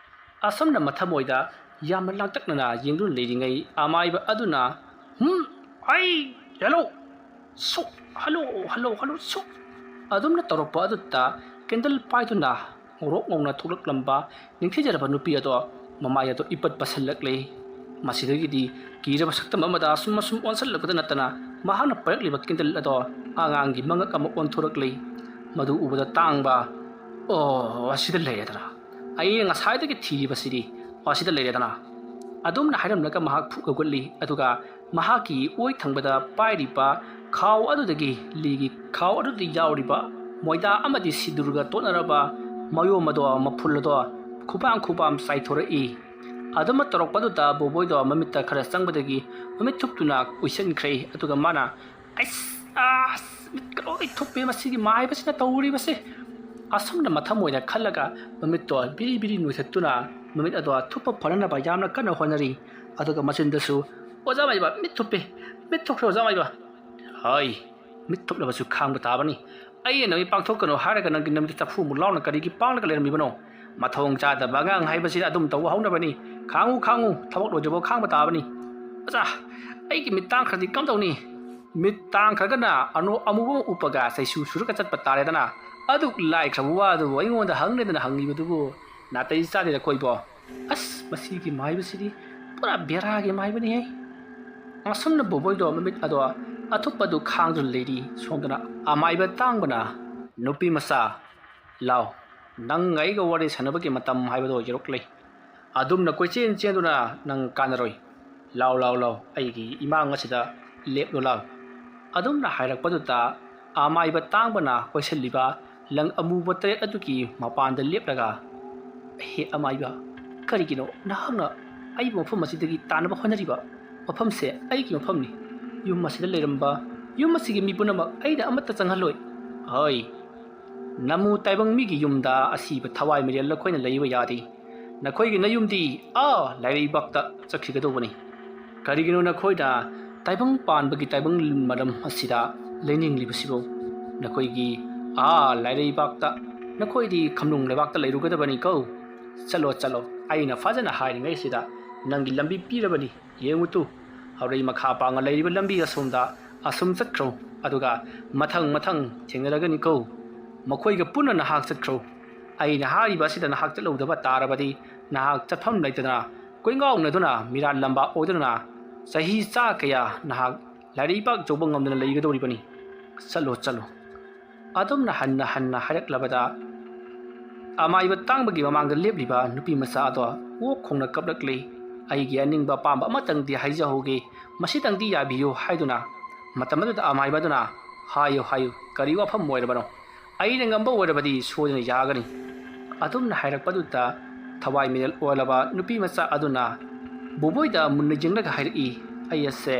ꯑꯁꯨꯝꯅ ꯃꯊꯃꯣꯏꯗ ꯌꯥꯝꯅ ꯂꯥꯡꯇꯛꯅꯅ ꯌꯦꯡꯗꯨꯅ ꯂꯩꯔꯤꯉꯩ ꯑꯃꯥꯏꯕ ꯑꯗꯨꯅ, "ꯍꯨꯝ, ꯑꯩ, ꯍꯜꯂꯣ, ꯁꯨ, ꯍꯜꯂꯣ, ꯍꯜꯂꯣ, ꯍꯜꯂꯣ, ꯁꯨ," ꯑꯗꯨꯝꯅ ꯇꯧꯔꯛꯄ ꯑꯗꯨꯗ ꯀꯦꯟꯗꯜ ꯄꯥꯏꯗꯨꯅ ꯉꯧꯔꯣꯛ ꯉꯧꯅ ꯊꯣꯛꯂꯛꯂꯝꯕ ꯅꯤꯡꯊꯤꯖꯔꯕ ꯅꯨꯄꯤ ꯑꯗꯣ ꯃꯃꯥꯏ ꯑꯗꯣ ꯏꯄꯠ ꯄꯠꯁꯤꯜꯂꯛꯂꯦ꯫ ꯃꯁꯤꯗꯒꯤꯗꯤ ꯀꯤꯔꯕ ꯁꯛꯇꯝ ꯑꯃꯗ ꯑꯁꯨꯝ ꯑꯁꯨꯝ ꯑꯣꯟꯁꯤꯜꯂꯛꯄꯗ ꯅꯠꯇꯅ ꯃꯍꯥꯛꯅ ꯄꯥꯏꯔꯛꯂꯤꯕ ꯀꯦꯟꯗꯜ ꯑꯗꯣ ꯑꯉꯥꯡꯒꯤ ꯃꯉꯛ ꯑꯃ ꯑꯣꯟꯊꯣꯔꯛꯂꯤ꯫ ꯃꯗꯨ ꯎꯕꯗ ꯇꯥꯡꯕ, "ꯑꯣ, ꯑꯁꯤꯗ ꯂꯩꯔꯦꯗꯅ꯫ ꯑꯩꯅ ꯉꯁꯥꯏꯗꯒꯤ ꯊꯤꯔꯤꯕꯁꯤꯗꯤ ꯑꯁꯤꯗ ꯂꯩꯔꯦꯗꯅ"꯫ ꯑꯗꯨꯝꯅ ꯍꯥꯏꯔꯝꯂꯒ ꯃꯍꯥꯛ ꯐꯨꯛ ꯍꯧꯒꯠꯂꯤ, ꯑꯗꯨꯒ ꯃꯍꯥꯛꯀꯤ ꯑꯣꯏ ꯊꯪꯕꯗ ꯄꯥꯏꯔꯤꯕ ꯈꯥꯎ ꯑꯗꯨꯗꯒꯤ, ꯂꯤꯒꯤ ꯈꯥꯎ ꯑꯗꯨꯗ ꯌꯥꯎꯔꯤꯕ ꯃꯣꯏꯗꯥ ꯑꯃꯗꯤ ꯁꯤꯗꯨꯔꯒ ꯇꯣꯠꯅꯔꯕ ꯃꯌꯣꯝ ꯑꯗꯣ, ꯃꯐꯨꯜ ꯑꯗꯣ ꯈꯨꯕꯥꯝ ꯈꯨꯕꯥꯝ ꯆꯥꯏꯊꯣꯔꯛꯏ꯫ ꯑꯗꯨꯃꯛ ꯇꯧꯔꯛꯄꯗꯨꯗ ꯕꯣꯕꯣꯏꯗꯣ ꯃꯃꯤꯠꯇ ꯈꯔ ꯆꯪꯕꯗꯒꯤ ꯃꯃꯤꯠ ꯊꯨꯞꯇꯨꯅ ꯎꯏꯁꯟꯈ꯭ꯔꯦ꯫ ꯑꯗꯨꯒ ꯃꯥꯅ, "ꯑꯩꯁ, ꯑꯁ, ꯃꯤꯠꯀ ꯂꯣꯏ ꯊꯨꯞꯄꯦ ꯃꯁꯤꯒꯤ ꯃꯥꯏꯕꯁꯤꯅ ꯇꯧꯔꯤꯕꯁꯦ!" ꯑꯁꯨꯝꯅ ꯃꯊꯝ ꯑꯣꯏꯅ ꯈꯜꯂꯒ ꯃꯃꯤꯠꯇꯣ ꯕꯤꯔꯤ ꯕꯤꯔꯤ ꯅꯣꯏꯊꯠꯇꯨꯅ ꯃꯃꯤꯠ ꯑꯗꯣ ꯊꯨꯞꯄ ꯐꯅꯅꯕ ꯌꯥꯝꯅ ꯀꯟꯅ ꯍꯣꯠꯅꯔꯤ꯫ ꯑꯗꯨꯒ ꯃꯆꯤꯟꯗꯁꯨ, "ꯑꯣꯖꯥ ꯃꯥꯏꯕ, ꯃꯤꯠ ꯊꯨꯞꯄꯦ, ꯃꯤꯠ ꯊꯨꯞꯈ꯭ꯔꯦ ꯑꯣꯖꯥ ꯃꯥꯏꯕ"꯫ "ꯍꯣꯏ, ꯃꯤꯠ ꯊꯨꯞꯂꯕꯁꯨ ꯈꯥꯡꯕ ꯇꯥꯕꯅꯤ꯫ ꯑꯩꯅ ꯅꯃꯤꯠ ꯄꯥꯡꯊꯣꯛꯀꯅꯨ ꯍꯥꯏꯔꯒ ꯅꯪꯒꯤ ꯅꯃꯤꯠꯇ ꯆꯐꯨ ꯑꯃꯨꯛ ꯂꯥꯎꯅ ꯀꯔꯤꯒꯤ ꯄꯥꯡꯂꯒ ꯂꯩꯔꯝꯃꯤꯕꯅꯣ? ꯃꯊꯣꯡ ꯆꯥꯗꯕ ꯑꯉꯥꯡ ꯍꯥꯏꯕꯁꯤꯗ ꯑꯗꯨꯝ ꯇꯧꯕ ꯍꯧꯅꯕꯅꯤ꯫ ꯈꯥꯡꯉꯨ, ꯈꯥꯡꯉꯨ, ꯊꯕꯛ ꯂꯣꯏꯗ꯭ꯔꯤꯐꯥꯎ ꯈꯥꯡꯕ ꯇꯥꯕꯅꯤ"꯫ "ꯑꯣꯖꯥ, ꯑꯩꯒꯤ ꯃꯤꯠ ꯇꯥꯡꯈ꯭ꯔꯗꯤ ꯀꯝꯗꯧꯅꯤ?" "ꯃꯤꯠ ꯇꯥꯡꯈ꯭ꯔꯒꯅ ꯑꯅꯣꯞ ꯑꯃꯨꯕ ꯑꯃ ꯎꯞꯄꯒ ꯆꯩꯁꯨ ꯁꯨꯔꯒ ꯆꯠꯄ ꯇꯥꯔꯦꯗꯅ꯫ ꯑꯗꯨꯛ ꯂꯥꯏꯈ꯭ꯔꯕ ꯋꯥ ꯑꯗꯨꯕꯨ ꯑꯩꯉꯣꯟꯗ ꯍꯪꯂꯦꯗꯅ ꯍꯪꯉꯤꯕꯗꯨꯕꯨ, ꯅꯥꯇꯩ ꯆꯥꯗꯦꯗ ꯀꯣꯏꯕꯣ꯫ ꯑꯁ, ꯃꯁꯤꯒꯤ ꯃꯥꯏꯕꯁꯤꯗꯤ ꯄꯨꯔꯥ ꯕꯦꯔꯥꯒꯤ ꯃꯥꯏꯕꯅꯤꯍꯦ"꯫ ꯑꯁꯨꯝꯅ ꯕꯣꯕꯣꯏꯗꯣ ꯃꯃꯤꯠ ꯑꯗꯣ ꯑꯊꯨꯞꯄꯗꯨ ꯈꯥꯡꯗꯨꯅ ꯂꯩꯔꯤ꯫ ꯁꯣꯝꯗꯅ ꯑꯃꯥꯏꯕ ꯇꯥꯡꯕꯅ, "ꯅꯨꯄꯤ ꯃꯆꯥ, ꯂꯥꯎ, ꯅꯪ ꯑꯩꯒ ꯋꯥꯔꯤ ꯁꯥꯟꯅꯕꯒꯤ ꯃꯇꯝ ꯍꯥꯏꯕꯗꯣ ꯌꯧꯔꯛꯂꯦ꯫ ꯑꯗꯨꯝꯅ ꯀꯣꯏꯆꯦꯟ ꯆꯦꯟꯗꯨꯅ ꯅꯪ ꯀꯥꯟꯅꯔꯣꯏ꯫ ꯂꯥꯎ, ꯂꯥꯎ, ꯂꯥꯎ, ꯑꯩꯒꯤ ꯏꯃꯥꯡ ꯑꯁꯤꯗ ꯂꯦꯞꯂꯨ ꯂꯥꯎ"꯫ ꯑꯗꯨꯝꯅ ꯍꯥꯏꯔꯛꯄꯗꯨꯗ ꯑꯃꯥꯏꯕ ꯇꯥꯡꯕꯅ ꯀꯣꯏꯁꯤꯜꯂꯤꯕ ꯂꯪ ꯑꯃꯨꯕ ꯇꯔꯦꯠ ꯑꯗꯨꯒꯤ ꯃꯄꯥꯟꯗ ꯂꯦꯞꯂꯒ, "ꯍꯦ ꯑꯃꯥꯏꯕ, ꯀꯔꯤꯒꯤꯅꯣ ꯅꯍꯥꯛꯅ ꯑꯩꯕꯨ ꯃꯐꯝ ꯑꯁꯤꯗꯒꯤ ꯇꯥꯟꯅꯕ ꯍꯣꯠꯅꯔꯤꯕ? ꯃꯐꯝꯁꯦ ꯑꯩꯒꯤ ꯃꯐꯝꯅꯤ꯫ ꯌꯨꯝ ꯑꯁꯤꯗ ꯂꯩꯔꯝꯕ ꯌꯨꯝ ꯑꯁꯤꯒꯤ ꯃꯤ ꯄꯨꯝꯅꯃꯛ ꯑꯩꯅ ꯑꯃꯠꯇ ꯆꯪꯍꯜꯂꯣꯏ"꯫ "ꯍꯣꯏ, ꯅꯃꯨ ꯇꯥꯏꯕꯪ ꯃꯤꯒꯤ ꯌꯨꯝꯗ ꯑꯁꯤꯕ ꯊꯋꯥꯏ ꯃꯤꯔꯦꯜ ꯅꯈꯣꯏꯅ ꯂꯩꯕ ꯌꯥꯗꯦ꯫ ꯅꯈꯣꯏꯒꯤ ꯅꯌꯨꯝꯗꯤ ꯑꯥ ꯂꯥꯏꯔꯩꯕꯥꯛꯇ ꯆꯠꯈꯤꯒꯗꯧꯕꯅꯤ꯫ ꯀꯔꯤꯒꯤꯅꯣ ꯅꯈꯣꯏꯅ ꯇꯥꯏꯕꯪ ꯄꯥꯟꯕꯒꯤ ꯇꯥꯏꯕꯪ ꯃꯔꯝ ꯑꯁꯤꯗ ꯂꯩꯅꯤꯡꯂꯤꯕꯁꯤꯕꯨ? ꯅꯈꯣꯏꯒꯤ ꯑꯥ ꯂꯥꯏꯔꯩꯕꯥꯛꯇ, ꯅꯈꯣꯏꯗꯤ ꯈꯝꯅꯨꯡ ꯂꯩꯕꯥꯛꯇ ꯂꯩꯔꯨꯒꯗꯕꯅꯤꯀꯣ꯫ ꯆꯠꯂꯣ, ꯆꯠꯂꯣ, ꯑꯩꯅ ꯐꯖꯅ ꯍꯥꯏꯔꯤꯉꯩꯁꯤꯗ ꯅꯪꯒꯤ ꯂꯝꯕꯤ ꯄꯤꯔꯕꯅꯤ꯫ ꯌꯦꯡꯉꯨ ꯇꯨ, ꯍꯧꯔꯩ ꯃꯈꯥ ꯄꯥꯡꯅ ꯂꯩꯔꯤꯕ ꯂꯝꯕꯤ ꯑꯁꯣꯝꯗ ꯑꯁꯨꯝ ꯆꯠꯈ꯭ꯔꯣ, ꯑꯗꯨꯒ ꯃꯊꯪ ꯃꯊꯪ ꯊꯦꯡꯅꯔꯒꯅꯤꯀꯣ꯫ ꯃꯈꯣꯏꯒ ꯄꯨꯟꯅ ꯅꯍꯥꯛ ꯆꯠꯈ꯭ꯔꯣ꯫ ꯑꯩꯅ ꯍꯥꯏꯔꯤꯕ ꯑꯁꯤꯗ ꯅꯍꯥꯛ ꯆꯠꯍꯧꯗꯕ ꯇꯥꯔꯕꯗꯤ ꯅꯍꯥꯛ ꯆꯠꯐꯝ ꯂꯩꯇꯗꯅ ꯀꯣꯏꯉꯥꯎꯅꯗꯨꯅ ꯃꯤꯔꯥꯠ ꯂꯝꯕꯥ ꯑꯣꯏꯗꯨꯅ ꯆꯍꯤ ꯆꯥ ꯀꯌꯥ ꯅꯍꯥꯛ ꯂꯥꯏꯔꯩꯕꯥꯛ ꯌꯧꯕ ꯉꯝꯗꯅ ꯂꯩꯒꯗꯧꯔꯤꯕꯅꯤ꯫ ꯆꯠꯂꯣ, ꯆꯠꯂꯣ꯫ ꯑꯗꯨꯝꯅ ꯍꯟꯅ ꯍꯟꯅ ꯍꯥꯏꯔꯛꯂꯕꯗ, ꯑꯃꯥꯏꯕ ꯇꯥꯡꯕꯒꯤ ꯃꯃꯥꯡꯗ ꯂꯦꯞꯂꯤꯕ ꯅꯨꯄꯤ ꯃꯆꯥ ꯑꯗꯣ ꯑꯣꯛ ꯈꯣꯡꯅ ꯀꯞꯂꯛꯂꯤ꯫ "ꯑꯩꯒꯤ ꯑꯅꯤꯡꯕ ꯑꯄꯥꯝꯕ ꯑꯃꯇꯪꯗꯤ ꯍꯥꯏꯖꯍꯧꯒꯦ, ꯃꯁꯤꯇꯪꯗꯤ ꯌꯥꯕꯤꯌꯨ" ꯍꯥꯏꯗꯨꯅ ꯃꯇꯝ ꯑꯗꯨꯗ ꯑꯃꯥꯏꯕ ꯑꯗꯨꯅ, "ꯍꯥꯏꯌꯨ, ꯍꯥꯏꯌꯨ, ꯀꯔꯤ ꯋꯥꯐꯝ ꯑꯣꯏꯔꯕꯅꯣ? ꯑꯩꯅ ꯉꯝꯕ ꯑꯣꯏꯔꯕꯗꯤ ꯁꯣꯏꯗꯅ ꯌꯥꯒꯅꯤ"꯫ ꯑꯗꯨꯝꯅ ꯍꯥꯏꯔꯛꯄꯗꯨꯗ ꯊꯋꯥꯏ ꯃꯤꯔꯦꯜ ꯑꯣꯏꯔꯕ ꯅꯨꯄꯤ ꯃꯆꯥ ꯑꯗꯨꯅ ꯕꯣꯕꯣꯏꯗ ꯃꯨꯟꯅ ꯌꯦꯡꯂꯒ ꯍꯥꯏꯔꯛꯏ, "ꯑꯩ ꯑꯁꯦ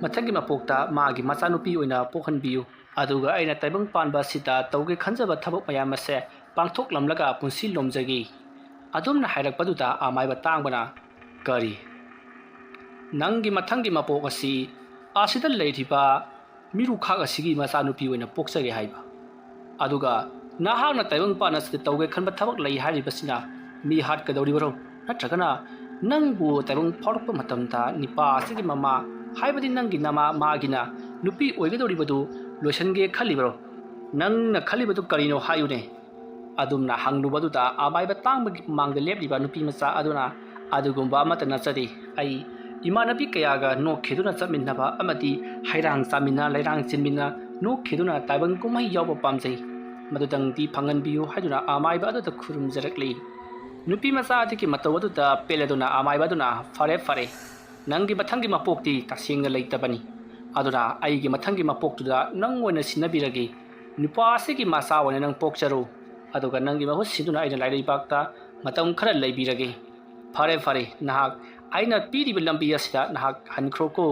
ꯃꯊꯪꯒꯤ ꯃꯄꯣꯛꯇ ꯃꯥꯒꯤ ꯃꯆꯥꯅꯨꯄꯤ ꯑꯣꯏꯅ ꯄꯣꯛꯍꯟꯕꯤꯌꯨ, ꯑꯗꯨꯒ ꯑꯩꯅ ꯇꯥꯏꯕꯪ ꯄꯥꯟꯕ ꯑꯁꯤꯗ ꯇꯧꯒꯦ ꯈꯟꯖꯕ ꯊꯕꯛ ꯃꯌꯥꯝ ꯑꯁꯦ ꯄꯥꯡꯊꯣꯛꯂꯝꯂꯒ ꯄꯨꯟꯁꯤ ꯂꯣꯝꯖꯒꯦ"꯫ ꯑꯗꯨꯝꯅ ꯍꯥꯏꯔꯛꯄꯗꯨꯗ ꯑꯃꯥꯏꯕ ꯇꯥꯡꯕꯅ, "ꯀꯔꯤ? ꯅꯪꯒꯤ ꯃꯊꯪꯒꯤ ꯃꯄꯣꯛ ꯑꯁꯤ ꯑꯁꯤꯗ ꯂꯩꯔꯤꯕ ꯃꯤꯔꯨꯈꯥꯛ ꯑꯁꯤꯒꯤ ꯃꯆꯥꯅꯨꯄꯤ ꯑꯣꯏꯅ ꯄꯣꯛꯆꯒꯦ ꯍꯥꯏꯕ? ꯑꯗꯨꯒ ꯅꯍꯥꯛꯅ ꯇꯥꯏꯕꯪꯄꯥꯟ ꯑꯁꯤꯗ ꯇꯧꯒꯦ ꯈꯟꯕ ꯊꯕꯛ ꯂꯩ ꯍꯥꯏꯔꯤꯕꯁꯤꯅ ꯃꯤ ꯍꯥꯠꯀꯗꯧꯔꯤꯕꯔꯣ? ꯅꯠꯇ꯭ꯔꯒꯅ ꯅꯪꯕꯨ ꯇꯥꯏꯕꯪ ꯐꯥꯎꯔꯛꯄ ꯃꯇꯝꯗ ꯅꯤꯄꯥ ꯑꯁꯤꯒꯤ ꯃꯃꯥ, ꯍꯥꯏꯕꯗꯤ ꯅꯪꯒꯤ ꯅꯃꯥ ꯃꯥꯒꯤꯅ ꯅꯨꯄꯤ ꯑꯣꯏꯒꯗꯧꯔꯤꯕꯗꯨ ꯂꯣꯏꯁꯤꯟꯒꯦ ꯈꯜꯂꯤꯕꯔꯣ? ꯅꯪꯅ ꯈꯜꯂꯤꯕꯗꯨ ꯀꯔꯤꯅꯣ ꯍꯥꯏꯌꯨꯅꯦ?" ꯑꯗꯨꯝꯅ ꯍꯪꯂꯨꯕꯗꯨꯗ ꯑꯃꯥꯏꯕ ꯇꯥꯡꯕꯒꯤ ꯃꯃꯥꯡꯗ ꯂꯦꯞꯂꯤꯕ ꯅꯨꯄꯤ ꯃꯆꯥ ꯑꯗꯨꯅ, "ꯑꯗꯨꯒꯨꯝꯕ ꯑꯃꯠꯇ ꯅꯠꯆꯗꯦ꯫ ꯑꯩ ꯏꯃꯥꯟꯅꯕꯤ ꯀꯌꯥꯒ ꯅꯣꯛꯈꯤꯗꯨꯅ ꯆꯠꯃꯤꯟꯅꯕ ꯑꯃꯗꯤ ꯍꯩꯔꯥꯡ ꯆꯥꯃꯤꯟꯅ, ꯂꯩꯔꯥꯡ ꯆꯤꯟꯃꯤꯟꯅ, ꯅꯣꯛꯈꯤꯗꯨꯅ ꯇꯥꯏꯕꯪ ꯀꯨꯝꯍꯩ ꯌꯥꯎꯕ ꯄꯥꯝꯖꯩ꯫ ꯃꯗꯨꯗꯪꯗꯤ ꯐꯪꯍꯟꯕꯤꯌꯨ" ꯍꯥꯏꯗꯨꯅ ꯑꯃꯥꯏꯕ ꯑꯗꯨꯗ ꯈꯨꯔꯨꯝꯖꯔꯛꯂꯤ꯫ ꯅꯨꯄꯤ ꯃꯆꯥ ꯑꯗꯨꯒꯤ ꯃꯇꯧ ꯑꯗꯨꯗ ꯄꯦꯜꯂꯗꯨꯅ ꯑꯃꯥꯏꯕ ꯑꯗꯨꯅ, "ꯐꯔꯦ, ꯐꯔꯦ, ꯅꯪꯒꯤ ꯃꯊꯪꯒꯤ ꯃꯄꯣꯛꯇꯤ ꯇꯁꯦꯡꯅ ꯂꯩꯇꯕꯅꯤ꯫ ꯑꯗꯨꯅ ꯑꯩꯒꯤ ꯃꯊꯪꯒꯤ ꯃꯄꯣꯛꯇꯨꯗ ꯅꯪ ꯑꯣꯏꯅ ꯁꯤꯟꯅꯕꯤꯔꯒꯦ꯫ ꯅꯨꯄꯥ ꯑꯁꯤꯒꯤ ꯃꯆꯥ ꯑꯣꯏꯅ ꯅꯪ ꯄꯣꯛꯆꯔꯨ꯫ ꯑꯗꯨꯒ ꯅꯪꯒꯤ ꯃꯍꯨꯠ ꯁꯤꯟꯗꯨꯅ ꯑꯩꯅ ꯂꯥꯏꯔꯩꯕꯥꯛꯇ ꯃꯇꯝ ꯈꯔ ꯂꯩꯕꯤꯔꯒꯦ꯫ ꯐꯔꯦ, ꯐꯔꯦ, ꯅꯍꯥꯛ ꯑꯩꯅ ꯄꯤꯔꯤꯕ ꯂꯝꯕꯤ ꯑꯁꯤꯗ ꯅꯍꯥꯛ ꯍꯟꯈ꯭ꯔꯣꯀꯣ"꯫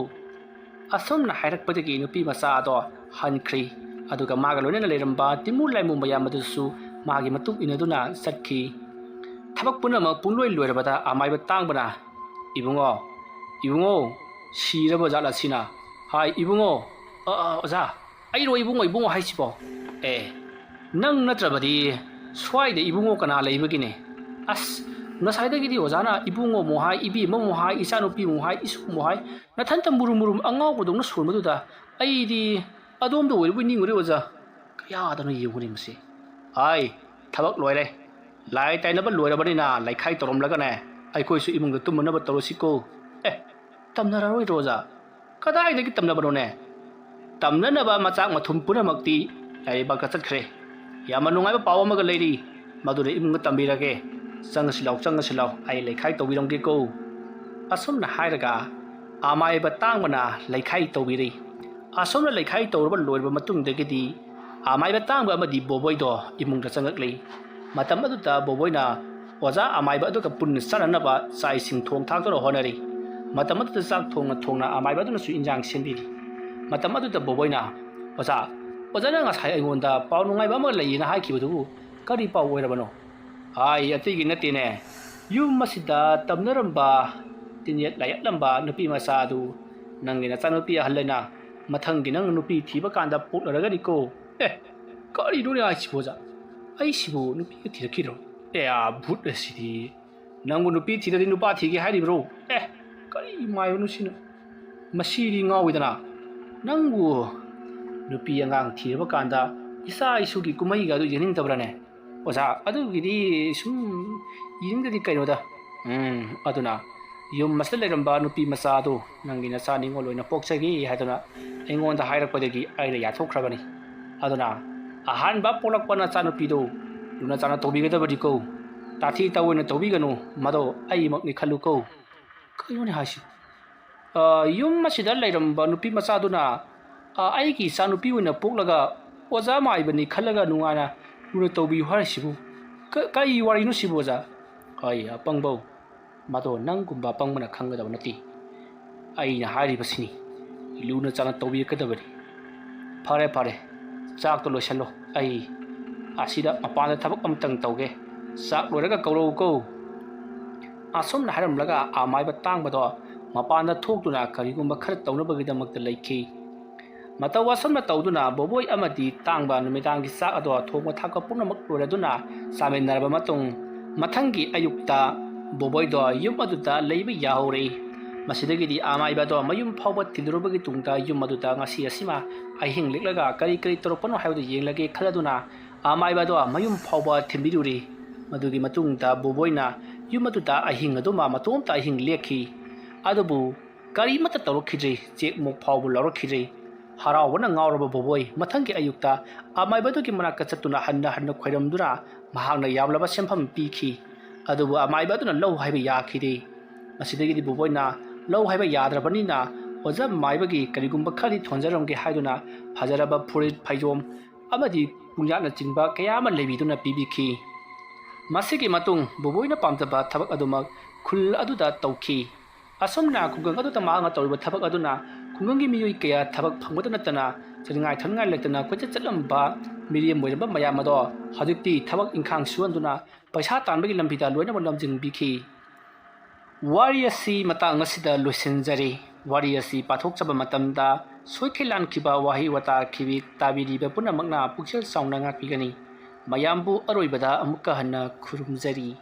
ꯑꯁꯨꯝꯅ ꯍꯥꯏꯔꯛꯄꯗꯒꯤ ꯅꯨꯄꯤ ꯃꯆꯥ ꯑꯗꯣ ꯍꯟꯈ꯭ꯔꯤ꯫ ꯑꯗꯨꯒ ꯃꯥꯒ ꯂꯣꯏꯅꯅ ꯂꯩꯔꯝꯕ ꯇꯤꯃꯨ ꯂꯥꯏꯃꯨ ꯃꯌꯥꯝ ꯑꯗꯨꯁꯨ ꯃꯥꯒꯤ ꯃꯇꯨꯡ ꯏꯟꯅꯗꯨꯅ ꯆꯠꯈꯤ꯫ ꯊꯕꯛ ꯄꯨꯝꯅꯃꯛ ꯄꯨꯡꯂꯣꯏ ꯂꯣꯏꯔꯕꯗ ꯑꯃꯥꯏꯕ ꯇꯥꯡꯕꯅ, "ꯏꯕꯨꯡꯉꯣ, ꯏꯕꯨꯡꯉꯣ, ꯁꯤꯔꯕ ꯖꯥꯠꯂ ꯁꯤꯅ? ꯍꯥꯏ ꯏꯕꯨꯡꯉꯣ, ꯑ, ꯑ, ꯑꯣꯖꯥ, ꯑꯩꯔꯣ ꯏꯕꯨꯡꯉꯣ, ꯏꯕꯨꯡꯉꯣ ꯍꯥꯏꯁꯤꯕꯣ? ꯑꯦ, ꯅꯪ ꯅꯠꯇ꯭ꯔꯕꯗꯤ ꯁ꯭ꯋꯥꯏꯗ ꯏꯕꯨꯡꯉꯣ ꯀꯅꯥ ꯂꯩꯕꯒꯤꯅꯦ? ꯑꯁ, ꯉꯁꯥꯏꯗꯒꯤꯗꯤ ꯑꯣꯖꯥꯅ ꯏꯕꯨꯡꯉꯣ ꯑꯃꯨꯛ ꯍꯥꯏ, ꯏꯕꯦꯝꯃ ꯑꯃꯨꯛ ꯍꯥꯏ, ꯏꯆꯥꯅꯨꯄꯤ ꯑꯃꯨꯛ ꯍꯥꯏ, ꯏꯁꯨ ꯑꯃꯨꯛ ꯍꯥꯏ, ꯅꯊꯟꯇ ꯃꯨꯔꯨꯝ ꯃꯨꯔꯨꯝ ꯑꯉꯥꯎꯕꯗꯧꯅ ꯁꯣꯟꯕꯗꯨꯗ ꯑꯩꯗꯤ ꯑꯗꯣꯝꯗ ꯑꯣꯏꯔꯕꯣꯏ ꯅꯤꯡꯉꯨꯔꯦ ꯑꯣꯖꯥ꯫ ꯀꯌꯥꯗꯅꯣ ꯌꯦꯡꯉꯨꯅꯦ ꯃꯁꯤ꯫ ꯍꯥꯏ, ꯊꯕꯛ ꯂꯣꯏꯔꯦ꯫ ꯂꯥꯏ ꯇꯥꯏꯅꯕ ꯂꯣꯏꯔꯕꯅꯤꯅ ꯂꯩꯈꯥꯏ ꯇꯧꯔꯝꯂꯒꯅꯦ, ꯑꯩꯈꯣꯏꯁꯨ ꯏꯃꯨꯡꯗ ꯇꯨꯝꯃꯨꯅꯕ ꯇꯧꯔꯁꯤꯀꯣ꯫ ꯑꯦ, ꯇꯝꯅꯔꯔꯣꯏꯗ꯭ꯔꯣ ꯑꯣꯖꯥ? ꯀꯗꯥꯏꯗꯒꯤ ꯇꯝꯅꯕꯅꯣꯅꯦ? ꯇꯝꯅꯅꯕ ꯃꯆꯥꯛ ꯃꯊꯨꯝ ꯄꯨꯝꯅꯃꯛꯇꯤ ꯂꯥꯏꯔꯩꯕꯥꯛꯇ ꯆꯠꯈ꯭ꯔꯦ꯫ ꯌꯥꯝꯅ ꯅꯨꯡꯉꯥꯏꯕ ꯄꯥꯎ ꯑꯃꯒ ꯂꯩꯔꯤ, ꯃꯗꯨꯅ ꯏꯃꯨꯡꯗ ꯇꯝꯕꯤꯔꯒꯦ꯫ ꯆꯪꯉꯁꯤ ꯂꯥꯎ, ꯆꯪꯉꯁꯤ ꯂꯥꯎ, ꯑꯩ ꯂꯩꯈꯥꯏ ꯇꯧꯕꯤꯔꯝꯒꯦꯀꯣ꯫ ꯑꯁꯨꯝꯅ ꯍꯥꯏꯔꯒ ꯑꯃꯥꯏꯕ ꯇꯥꯡꯕꯅ ꯂꯩꯈꯥꯏ ꯇꯧꯕꯤꯔꯤ꯫ ꯑꯁꯨꯝꯅ ꯂꯩꯈꯥꯏ ꯇꯧꯔꯕ ꯂꯣꯏꯔꯕ ꯃꯇꯨꯡꯗꯒꯤꯗꯤ ꯑꯃꯥꯏꯕ ꯇꯥꯡꯕ ꯑꯃꯗꯤ ꯕꯣꯕꯣꯏꯗꯣ ꯏꯃꯨꯡꯗ ꯆꯪꯉꯛꯂꯤ꯫ ꯃꯇꯝ ꯑꯗꯨꯗ ꯕꯣꯕꯣꯏꯅ ꯑꯣꯖꯥ ꯑꯃꯥꯏꯕ ꯑꯗꯨꯒ ꯄꯨꯟꯅ ꯆꯥꯅꯅꯕ ꯆꯥꯛ ꯏꯁꯤꯡ ꯊꯣꯡ ꯊꯥꯛꯇꯨꯅ ꯍꯣꯠꯅꯔꯤ꯫ ꯃꯇꯝ ꯑꯗꯨꯗ ꯆꯥꯛ ꯊꯣꯡꯅ ꯊꯣꯡꯅ ꯑꯃꯥꯏꯕ ꯑꯗꯨꯅꯁꯨ ꯏꯟꯖꯥꯡ ꯁꯦꯝꯕꯤꯔꯤ꯫ ꯃꯇꯝ ꯑꯗꯨꯗ ꯕꯣꯕꯣꯏꯅ, "ꯑꯣꯖꯥ, ꯑꯣꯖꯥꯅ ꯉꯁꯥꯏ ꯑꯩꯉꯣꯟꯗ ꯄꯥꯎ ꯅꯨꯡꯉꯥꯏꯕ ꯑꯃ ꯂꯩꯌꯦꯅ ꯍꯥꯏꯈꯤꯕꯗꯨꯕꯨ ꯀꯔꯤ ꯄꯥꯎ ꯑꯣꯏꯔꯕꯅꯣ?" "ꯑꯥꯏ, ꯑꯇꯩꯒꯤ ꯅꯠꯇꯦꯅꯦ꯫ ꯌꯨꯝ ꯑꯁꯤꯗ ꯇꯝꯅꯔꯝꯕ, ꯇꯤꯟꯌꯦꯠ ꯂꯥꯏꯌꯦꯠꯂꯝꯕ ꯅꯨꯄꯤ ꯃꯆꯥ ꯑꯗꯨ ꯅꯪꯒꯤ ꯅꯆꯥꯅꯨꯄꯤ ꯑꯍꯜ ꯂꯩꯅ ꯃꯊꯪꯒꯤ ꯅꯪ ꯅꯨꯄꯤ ꯊꯤꯕ ꯀꯥꯟꯗ ꯄꯣꯛꯂꯔꯒꯅꯤꯀꯣ꯫" "ꯑꯦ, ꯀꯔꯤꯅꯣꯅꯦ ꯍꯥꯏꯁꯤꯕꯣ ꯑꯣꯖꯥ? ꯑꯩꯁꯤꯕꯨ ꯅꯨꯄꯤꯒ ꯊꯤꯔꯛꯈꯤꯗ꯭ꯔꯣ?" "ꯑꯦ, ꯑꯥ, ꯚꯨꯠ ꯑꯁꯤꯗꯤ꯫ ꯅꯪꯕꯨ ꯅꯨꯄꯤ ꯊꯤꯗ꯭ꯔꯗꯤ ꯅꯨꯄꯥ ꯊꯤꯒꯦ ꯍꯥꯏꯔꯤꯕ꯭ꯔꯣ? ꯑꯦ, ꯀꯔꯤ ꯃꯥꯏꯕꯅꯣ ꯁꯤꯅ? ꯃꯁꯤꯗꯤ ꯉꯥꯎꯏꯗꯅ꯫ ꯅꯪꯕꯨ ꯅꯨꯄꯤ ꯑꯉꯥꯡ ꯊꯤꯔꯕ ꯀꯥꯟꯗ ꯏꯆꯥ ꯏꯁꯨꯒꯤ ꯀꯨꯝꯍꯩꯒ ꯑꯗꯨ ꯌꯦꯡꯅꯤꯡꯗꯕ꯭ꯔꯥꯅꯦ?" "ꯑꯣꯖꯥ, ꯑꯗꯨꯒꯤꯗꯤ ꯁꯨꯝ ꯌꯦꯡꯅꯤꯡꯗꯗꯤ ꯀꯩꯅꯣꯗ꯫ ꯎꯝ, ꯑꯗꯨꯅ ꯌꯨꯝ ꯑꯁꯤꯗ ꯂꯩꯔꯝꯕ ꯅꯨꯄꯤ ꯃꯆꯥ ꯑꯗꯨ ꯅꯪꯒꯤ ꯅꯆꯥ ꯅꯤꯉꯣꯜ ꯑꯣꯏꯅ ꯄꯣꯛꯆꯒꯦ ꯍꯥꯏꯗꯨꯅ ꯑꯩꯉꯣꯟꯗ ꯍꯥꯏꯔꯛꯄꯗꯒꯤ ꯑꯩꯅ ꯌꯥꯊꯣꯛꯈ꯭ꯔꯕꯅꯤ꯫ ꯑꯗꯨꯅ ꯑꯍꯥꯟꯕ ꯄꯣꯛꯂꯛꯄ ꯅꯆꯥꯅꯨꯄꯤꯗꯨ ꯂꯨꯅ ꯆꯥꯟꯅ ꯇꯧꯕꯤꯒꯗꯕꯅꯤꯀꯣ꯫ ꯇꯥꯊꯤ ꯇꯥꯑꯣꯏꯅ ꯇꯧꯕꯤꯒꯅꯨ, ꯃꯗꯣ ꯑꯩꯃꯛꯅꯤ ꯈꯜꯂꯨꯀꯣ꯫" ꯀꯩꯅꯣꯅꯦ ꯍꯥꯏꯁꯤꯕꯨ? ꯑ, ꯌꯨꯝ ꯑꯁꯤꯗ ꯂꯩꯔꯝꯕ ꯅꯨꯄꯤ ꯃꯆꯥꯗꯨꯅ, ꯑ, ꯑꯩꯒꯤ ꯏꯆꯥꯅꯨꯄꯤ ꯑꯣꯏꯅ ꯄꯣꯛꯂꯒ ꯑꯣꯖꯥ ꯃꯥꯏꯕꯅꯤ ꯈꯜꯂꯒ ꯅꯨꯡꯉꯥꯏꯅ ꯂꯨꯅ ꯇꯧꯕꯤꯌꯨ ꯍꯥꯏꯔꯤꯁꯤꯕꯨ ꯀ-, ꯀꯔꯤ ꯋꯥꯔꯤꯅꯣ ꯁꯤꯕꯨ, ꯑꯣꯖꯥ? ꯑꯩ ꯑꯄꯪꯕꯧ, ꯃꯗꯣ ꯅꯪꯒꯨꯝꯕ ꯑꯄꯪꯕꯅ ꯈꯪꯒꯗꯕ ꯅꯠꯇꯦ꯫ ꯑꯩꯅ ꯍꯥꯏꯔꯤꯕꯁꯤꯅꯤ, ꯂꯨꯅ ꯆꯥꯟꯅ ꯇꯧꯕꯤꯔꯛꯀꯗꯕꯅꯤ꯫ ꯐꯔꯦ, ꯐꯔꯦ, ꯆꯥꯛꯇꯣ ꯂꯣꯏꯁꯜꯂꯣ, ꯑꯩ ꯑꯁꯤꯗ ꯃꯄꯥꯟꯗ ꯊꯕꯛ ꯑꯃꯇꯪ ꯇꯧꯒꯦ꯫ ꯆꯥꯛ ꯂꯣꯏꯔꯒ ꯀꯧꯔꯛꯎꯀꯣ꯫ ꯑꯁꯨꯝꯅ ꯍꯥꯏꯔꯝꯂꯒ ꯑꯃꯥꯏꯕ ꯇꯥꯡꯕꯗꯣ ꯃꯄꯥꯟꯗ ꯊꯣꯛꯇꯨꯅ ꯀꯔꯤꯒꯨꯝꯕ ꯈꯔ ꯇꯧꯅꯕꯒꯤꯗꯃꯛꯇ ꯂꯩꯈꯤ꯫ ꯃꯇꯧ ꯑꯁꯨꯝꯅ ꯇꯧꯗꯨꯅ ꯕꯣꯕꯣꯏ ꯑꯃꯗꯤ ꯇꯥꯡꯕ ꯅꯨꯃꯤꯗꯥꯡꯒꯤ ꯆꯥꯛ ꯑꯗꯣ ꯊꯣꯡꯕ ꯊꯥꯛꯄ ꯄꯨꯝꯅꯃꯛ ꯂꯣꯏꯔꯗꯨꯅ ꯆꯥꯃꯤꯟꯅꯔꯕ ꯃꯇꯨꯡ, ꯃꯊꯪꯒꯤ ꯑꯌꯨꯛꯇ ꯕꯣꯕꯣꯏꯗꯣ ꯌꯨꯝ ꯑꯗꯨꯗ ꯂꯩꯕ ꯌꯥꯍꯧꯔꯦ꯫ ꯃꯁꯤꯗꯒꯤꯗꯤ ꯑꯃꯥꯏꯕꯗꯣ ꯃꯌꯨꯝ ꯐꯥꯎꯕ ꯊꯤꯜꯂꯨꯔꯕꯒꯤ ꯇꯨꯡꯗ ꯌꯨꯝ ꯑꯗꯨꯗ ꯉꯁꯤ ꯑꯁꯤꯃ ꯑꯍꯤꯡ ꯂꯦꯛꯂꯒ ꯀꯔꯤ ꯀꯔꯤ ꯇꯧꯔꯛꯄꯅꯣ ꯍꯥꯏꯕꯗꯨ ꯌꯦꯡꯂꯒꯦ ꯈꯜꯂꯗꯨꯅ ꯑꯃꯥꯏꯕꯗꯣ ꯃꯌꯨꯝ ꯐꯥꯎꯕ ꯊꯤꯟꯕꯤꯔꯨꯔꯦ꯫ ꯃꯗꯨꯒꯤ ꯃꯇꯨꯡꯗ ꯕꯣꯕꯣꯏꯅ ꯌꯨꯝ ꯑꯗꯨꯗ ꯑꯍꯤꯡ ꯑꯗꯨꯃ ꯃꯇꯣꯝꯇ ꯑꯍꯤꯡ ꯂꯦꯛꯈꯤ꯫ ꯑꯗꯨꯕꯨ ꯀꯔꯤꯃꯠꯇ ꯇꯧꯔꯛꯈꯤꯗ꯭ꯔꯤ꯫ ꯆꯦꯛ ꯃꯣꯛ ꯐꯥꯎꯕ ꯂꯧꯔꯛꯈꯤꯗ꯭ꯔꯤ꯫ ꯍꯔꯥꯎꯕꯅ ꯉꯥꯎꯔꯕ ꯕꯣꯕꯣꯏ ꯃꯊꯪꯒꯤ ꯑꯌꯨꯛꯇ ꯑꯃꯥꯏꯕ ꯑꯗꯨꯒꯤ ꯃꯅꯥꯛꯇ ꯆꯠꯇꯨꯅ ꯍꯟꯅ ꯍꯟꯅ ꯈꯣꯏꯔꯝꯗꯨꯅ ꯃꯍꯥꯛꯅ ꯌꯥꯝꯂꯕ ꯁꯦꯟꯐꯝ ꯄꯤꯈꯤ꯫ ꯑꯗꯨꯕꯨ ꯑꯃꯥꯏꯕ ꯑꯗꯨꯅ ꯂꯧ ꯍꯥꯏꯕ ꯌꯥꯈꯤꯗꯦ꯫ ꯃꯁꯤꯗꯒꯤꯗꯤ ꯕꯣꯕꯣꯏꯅ ꯂꯧ ꯍꯥꯏꯕ ꯌꯥꯗ꯭ꯔꯕꯅꯤꯅ ꯑꯣꯖꯥ ꯃꯥꯏꯕꯒꯤ ꯀꯔꯤꯒꯨꯝꯕ ꯈꯔꯗꯤ ꯊꯣꯟꯖꯔꯝꯒꯦ ꯍꯥꯏꯗꯨꯅ ꯐꯖꯔꯕ ꯐꯨꯔꯤꯠ, ꯐꯩꯖꯣꯝ ꯑꯃꯗꯤ ꯄꯨꯡꯌꯥꯠꯅꯆꯤꯡꯕ ꯀꯌꯥ ꯑꯃ ꯂꯩꯕꯤꯗꯨꯅ ꯄꯤꯕꯤꯈꯤ꯫ ꯃꯁꯤꯒꯤ ꯃꯇꯨꯡ ꯕꯣꯕꯣꯏꯅ ꯄꯥꯝꯖꯕ ꯊꯕꯛ ꯑꯗꯨꯃꯛ ꯈꯨꯜ ꯑꯗꯨꯗ ꯇꯧꯈꯤ꯫ ꯑꯁꯨꯝꯅ ꯈꯨꯡꯒꯪ ꯑꯗꯨꯗ ꯃꯍꯥꯛꯅ ꯇꯧꯔꯤꯕ ꯊꯕꯛ ꯑꯗꯨꯅ ꯈꯨꯡꯒꯪꯒꯤ ꯃꯤꯑꯣꯏ ꯀꯌꯥ ꯊꯕꯛ ꯐꯪꯕꯇ ꯅꯠꯇꯅ ꯆꯠꯅꯤꯡꯉꯥꯏ ꯊꯛꯅꯤꯡꯉꯥꯏ ꯂꯩꯇꯅ ꯀꯣꯏꯆꯠ ꯆꯠꯂꯝꯕ ꯃꯤꯔꯦꯝ ꯑꯣꯏꯔꯝꯕ ꯃꯌꯥꯝ ꯑꯗꯣ ꯍꯧꯖꯤꯛꯇꯤ ꯊꯕꯛ ꯏꯪꯈꯥꯡ ꯁꯨꯍꯟꯗꯨꯅ ꯄꯩꯁꯥ ꯇꯥꯟꯕꯒꯤ ꯂꯝꯕꯤꯗ ꯂꯣꯏꯅꯃꯛ ꯂꯝꯖꯤꯡꯕꯤꯈꯤ꯫ ꯋꯥꯔꯤ ꯑꯁꯤ ꯃꯇꯥꯡ ꯑꯁꯤꯗ ꯂꯣꯏꯁꯤꯟꯖꯔꯤ꯫ ꯋꯥꯔꯤ ꯑꯁꯤ ꯄꯥꯊꯣꯛꯆꯕ ꯃꯇꯝꯗ ꯁꯣꯏꯈꯤ ꯂꯥꯟꯈꯤꯕ ꯋꯥꯍꯩ ꯋꯥꯇꯥ ꯈꯤꯕꯤ ꯇꯥꯕꯤꯔꯤꯕ ꯄꯨꯝꯅꯃꯛꯅ ꯄꯨꯛꯆꯦꯜ ꯆꯥꯎꯅ ꯉꯥꯛꯄꯤꯒꯅꯤ꯫ ꯃꯌꯥꯝꯕꯨ ꯑꯔꯣꯏꯕꯗ ꯑꯃꯨꯛꯀ ꯍꯟꯅ ꯈꯨꯔꯨꯝꯖꯔꯤ꯫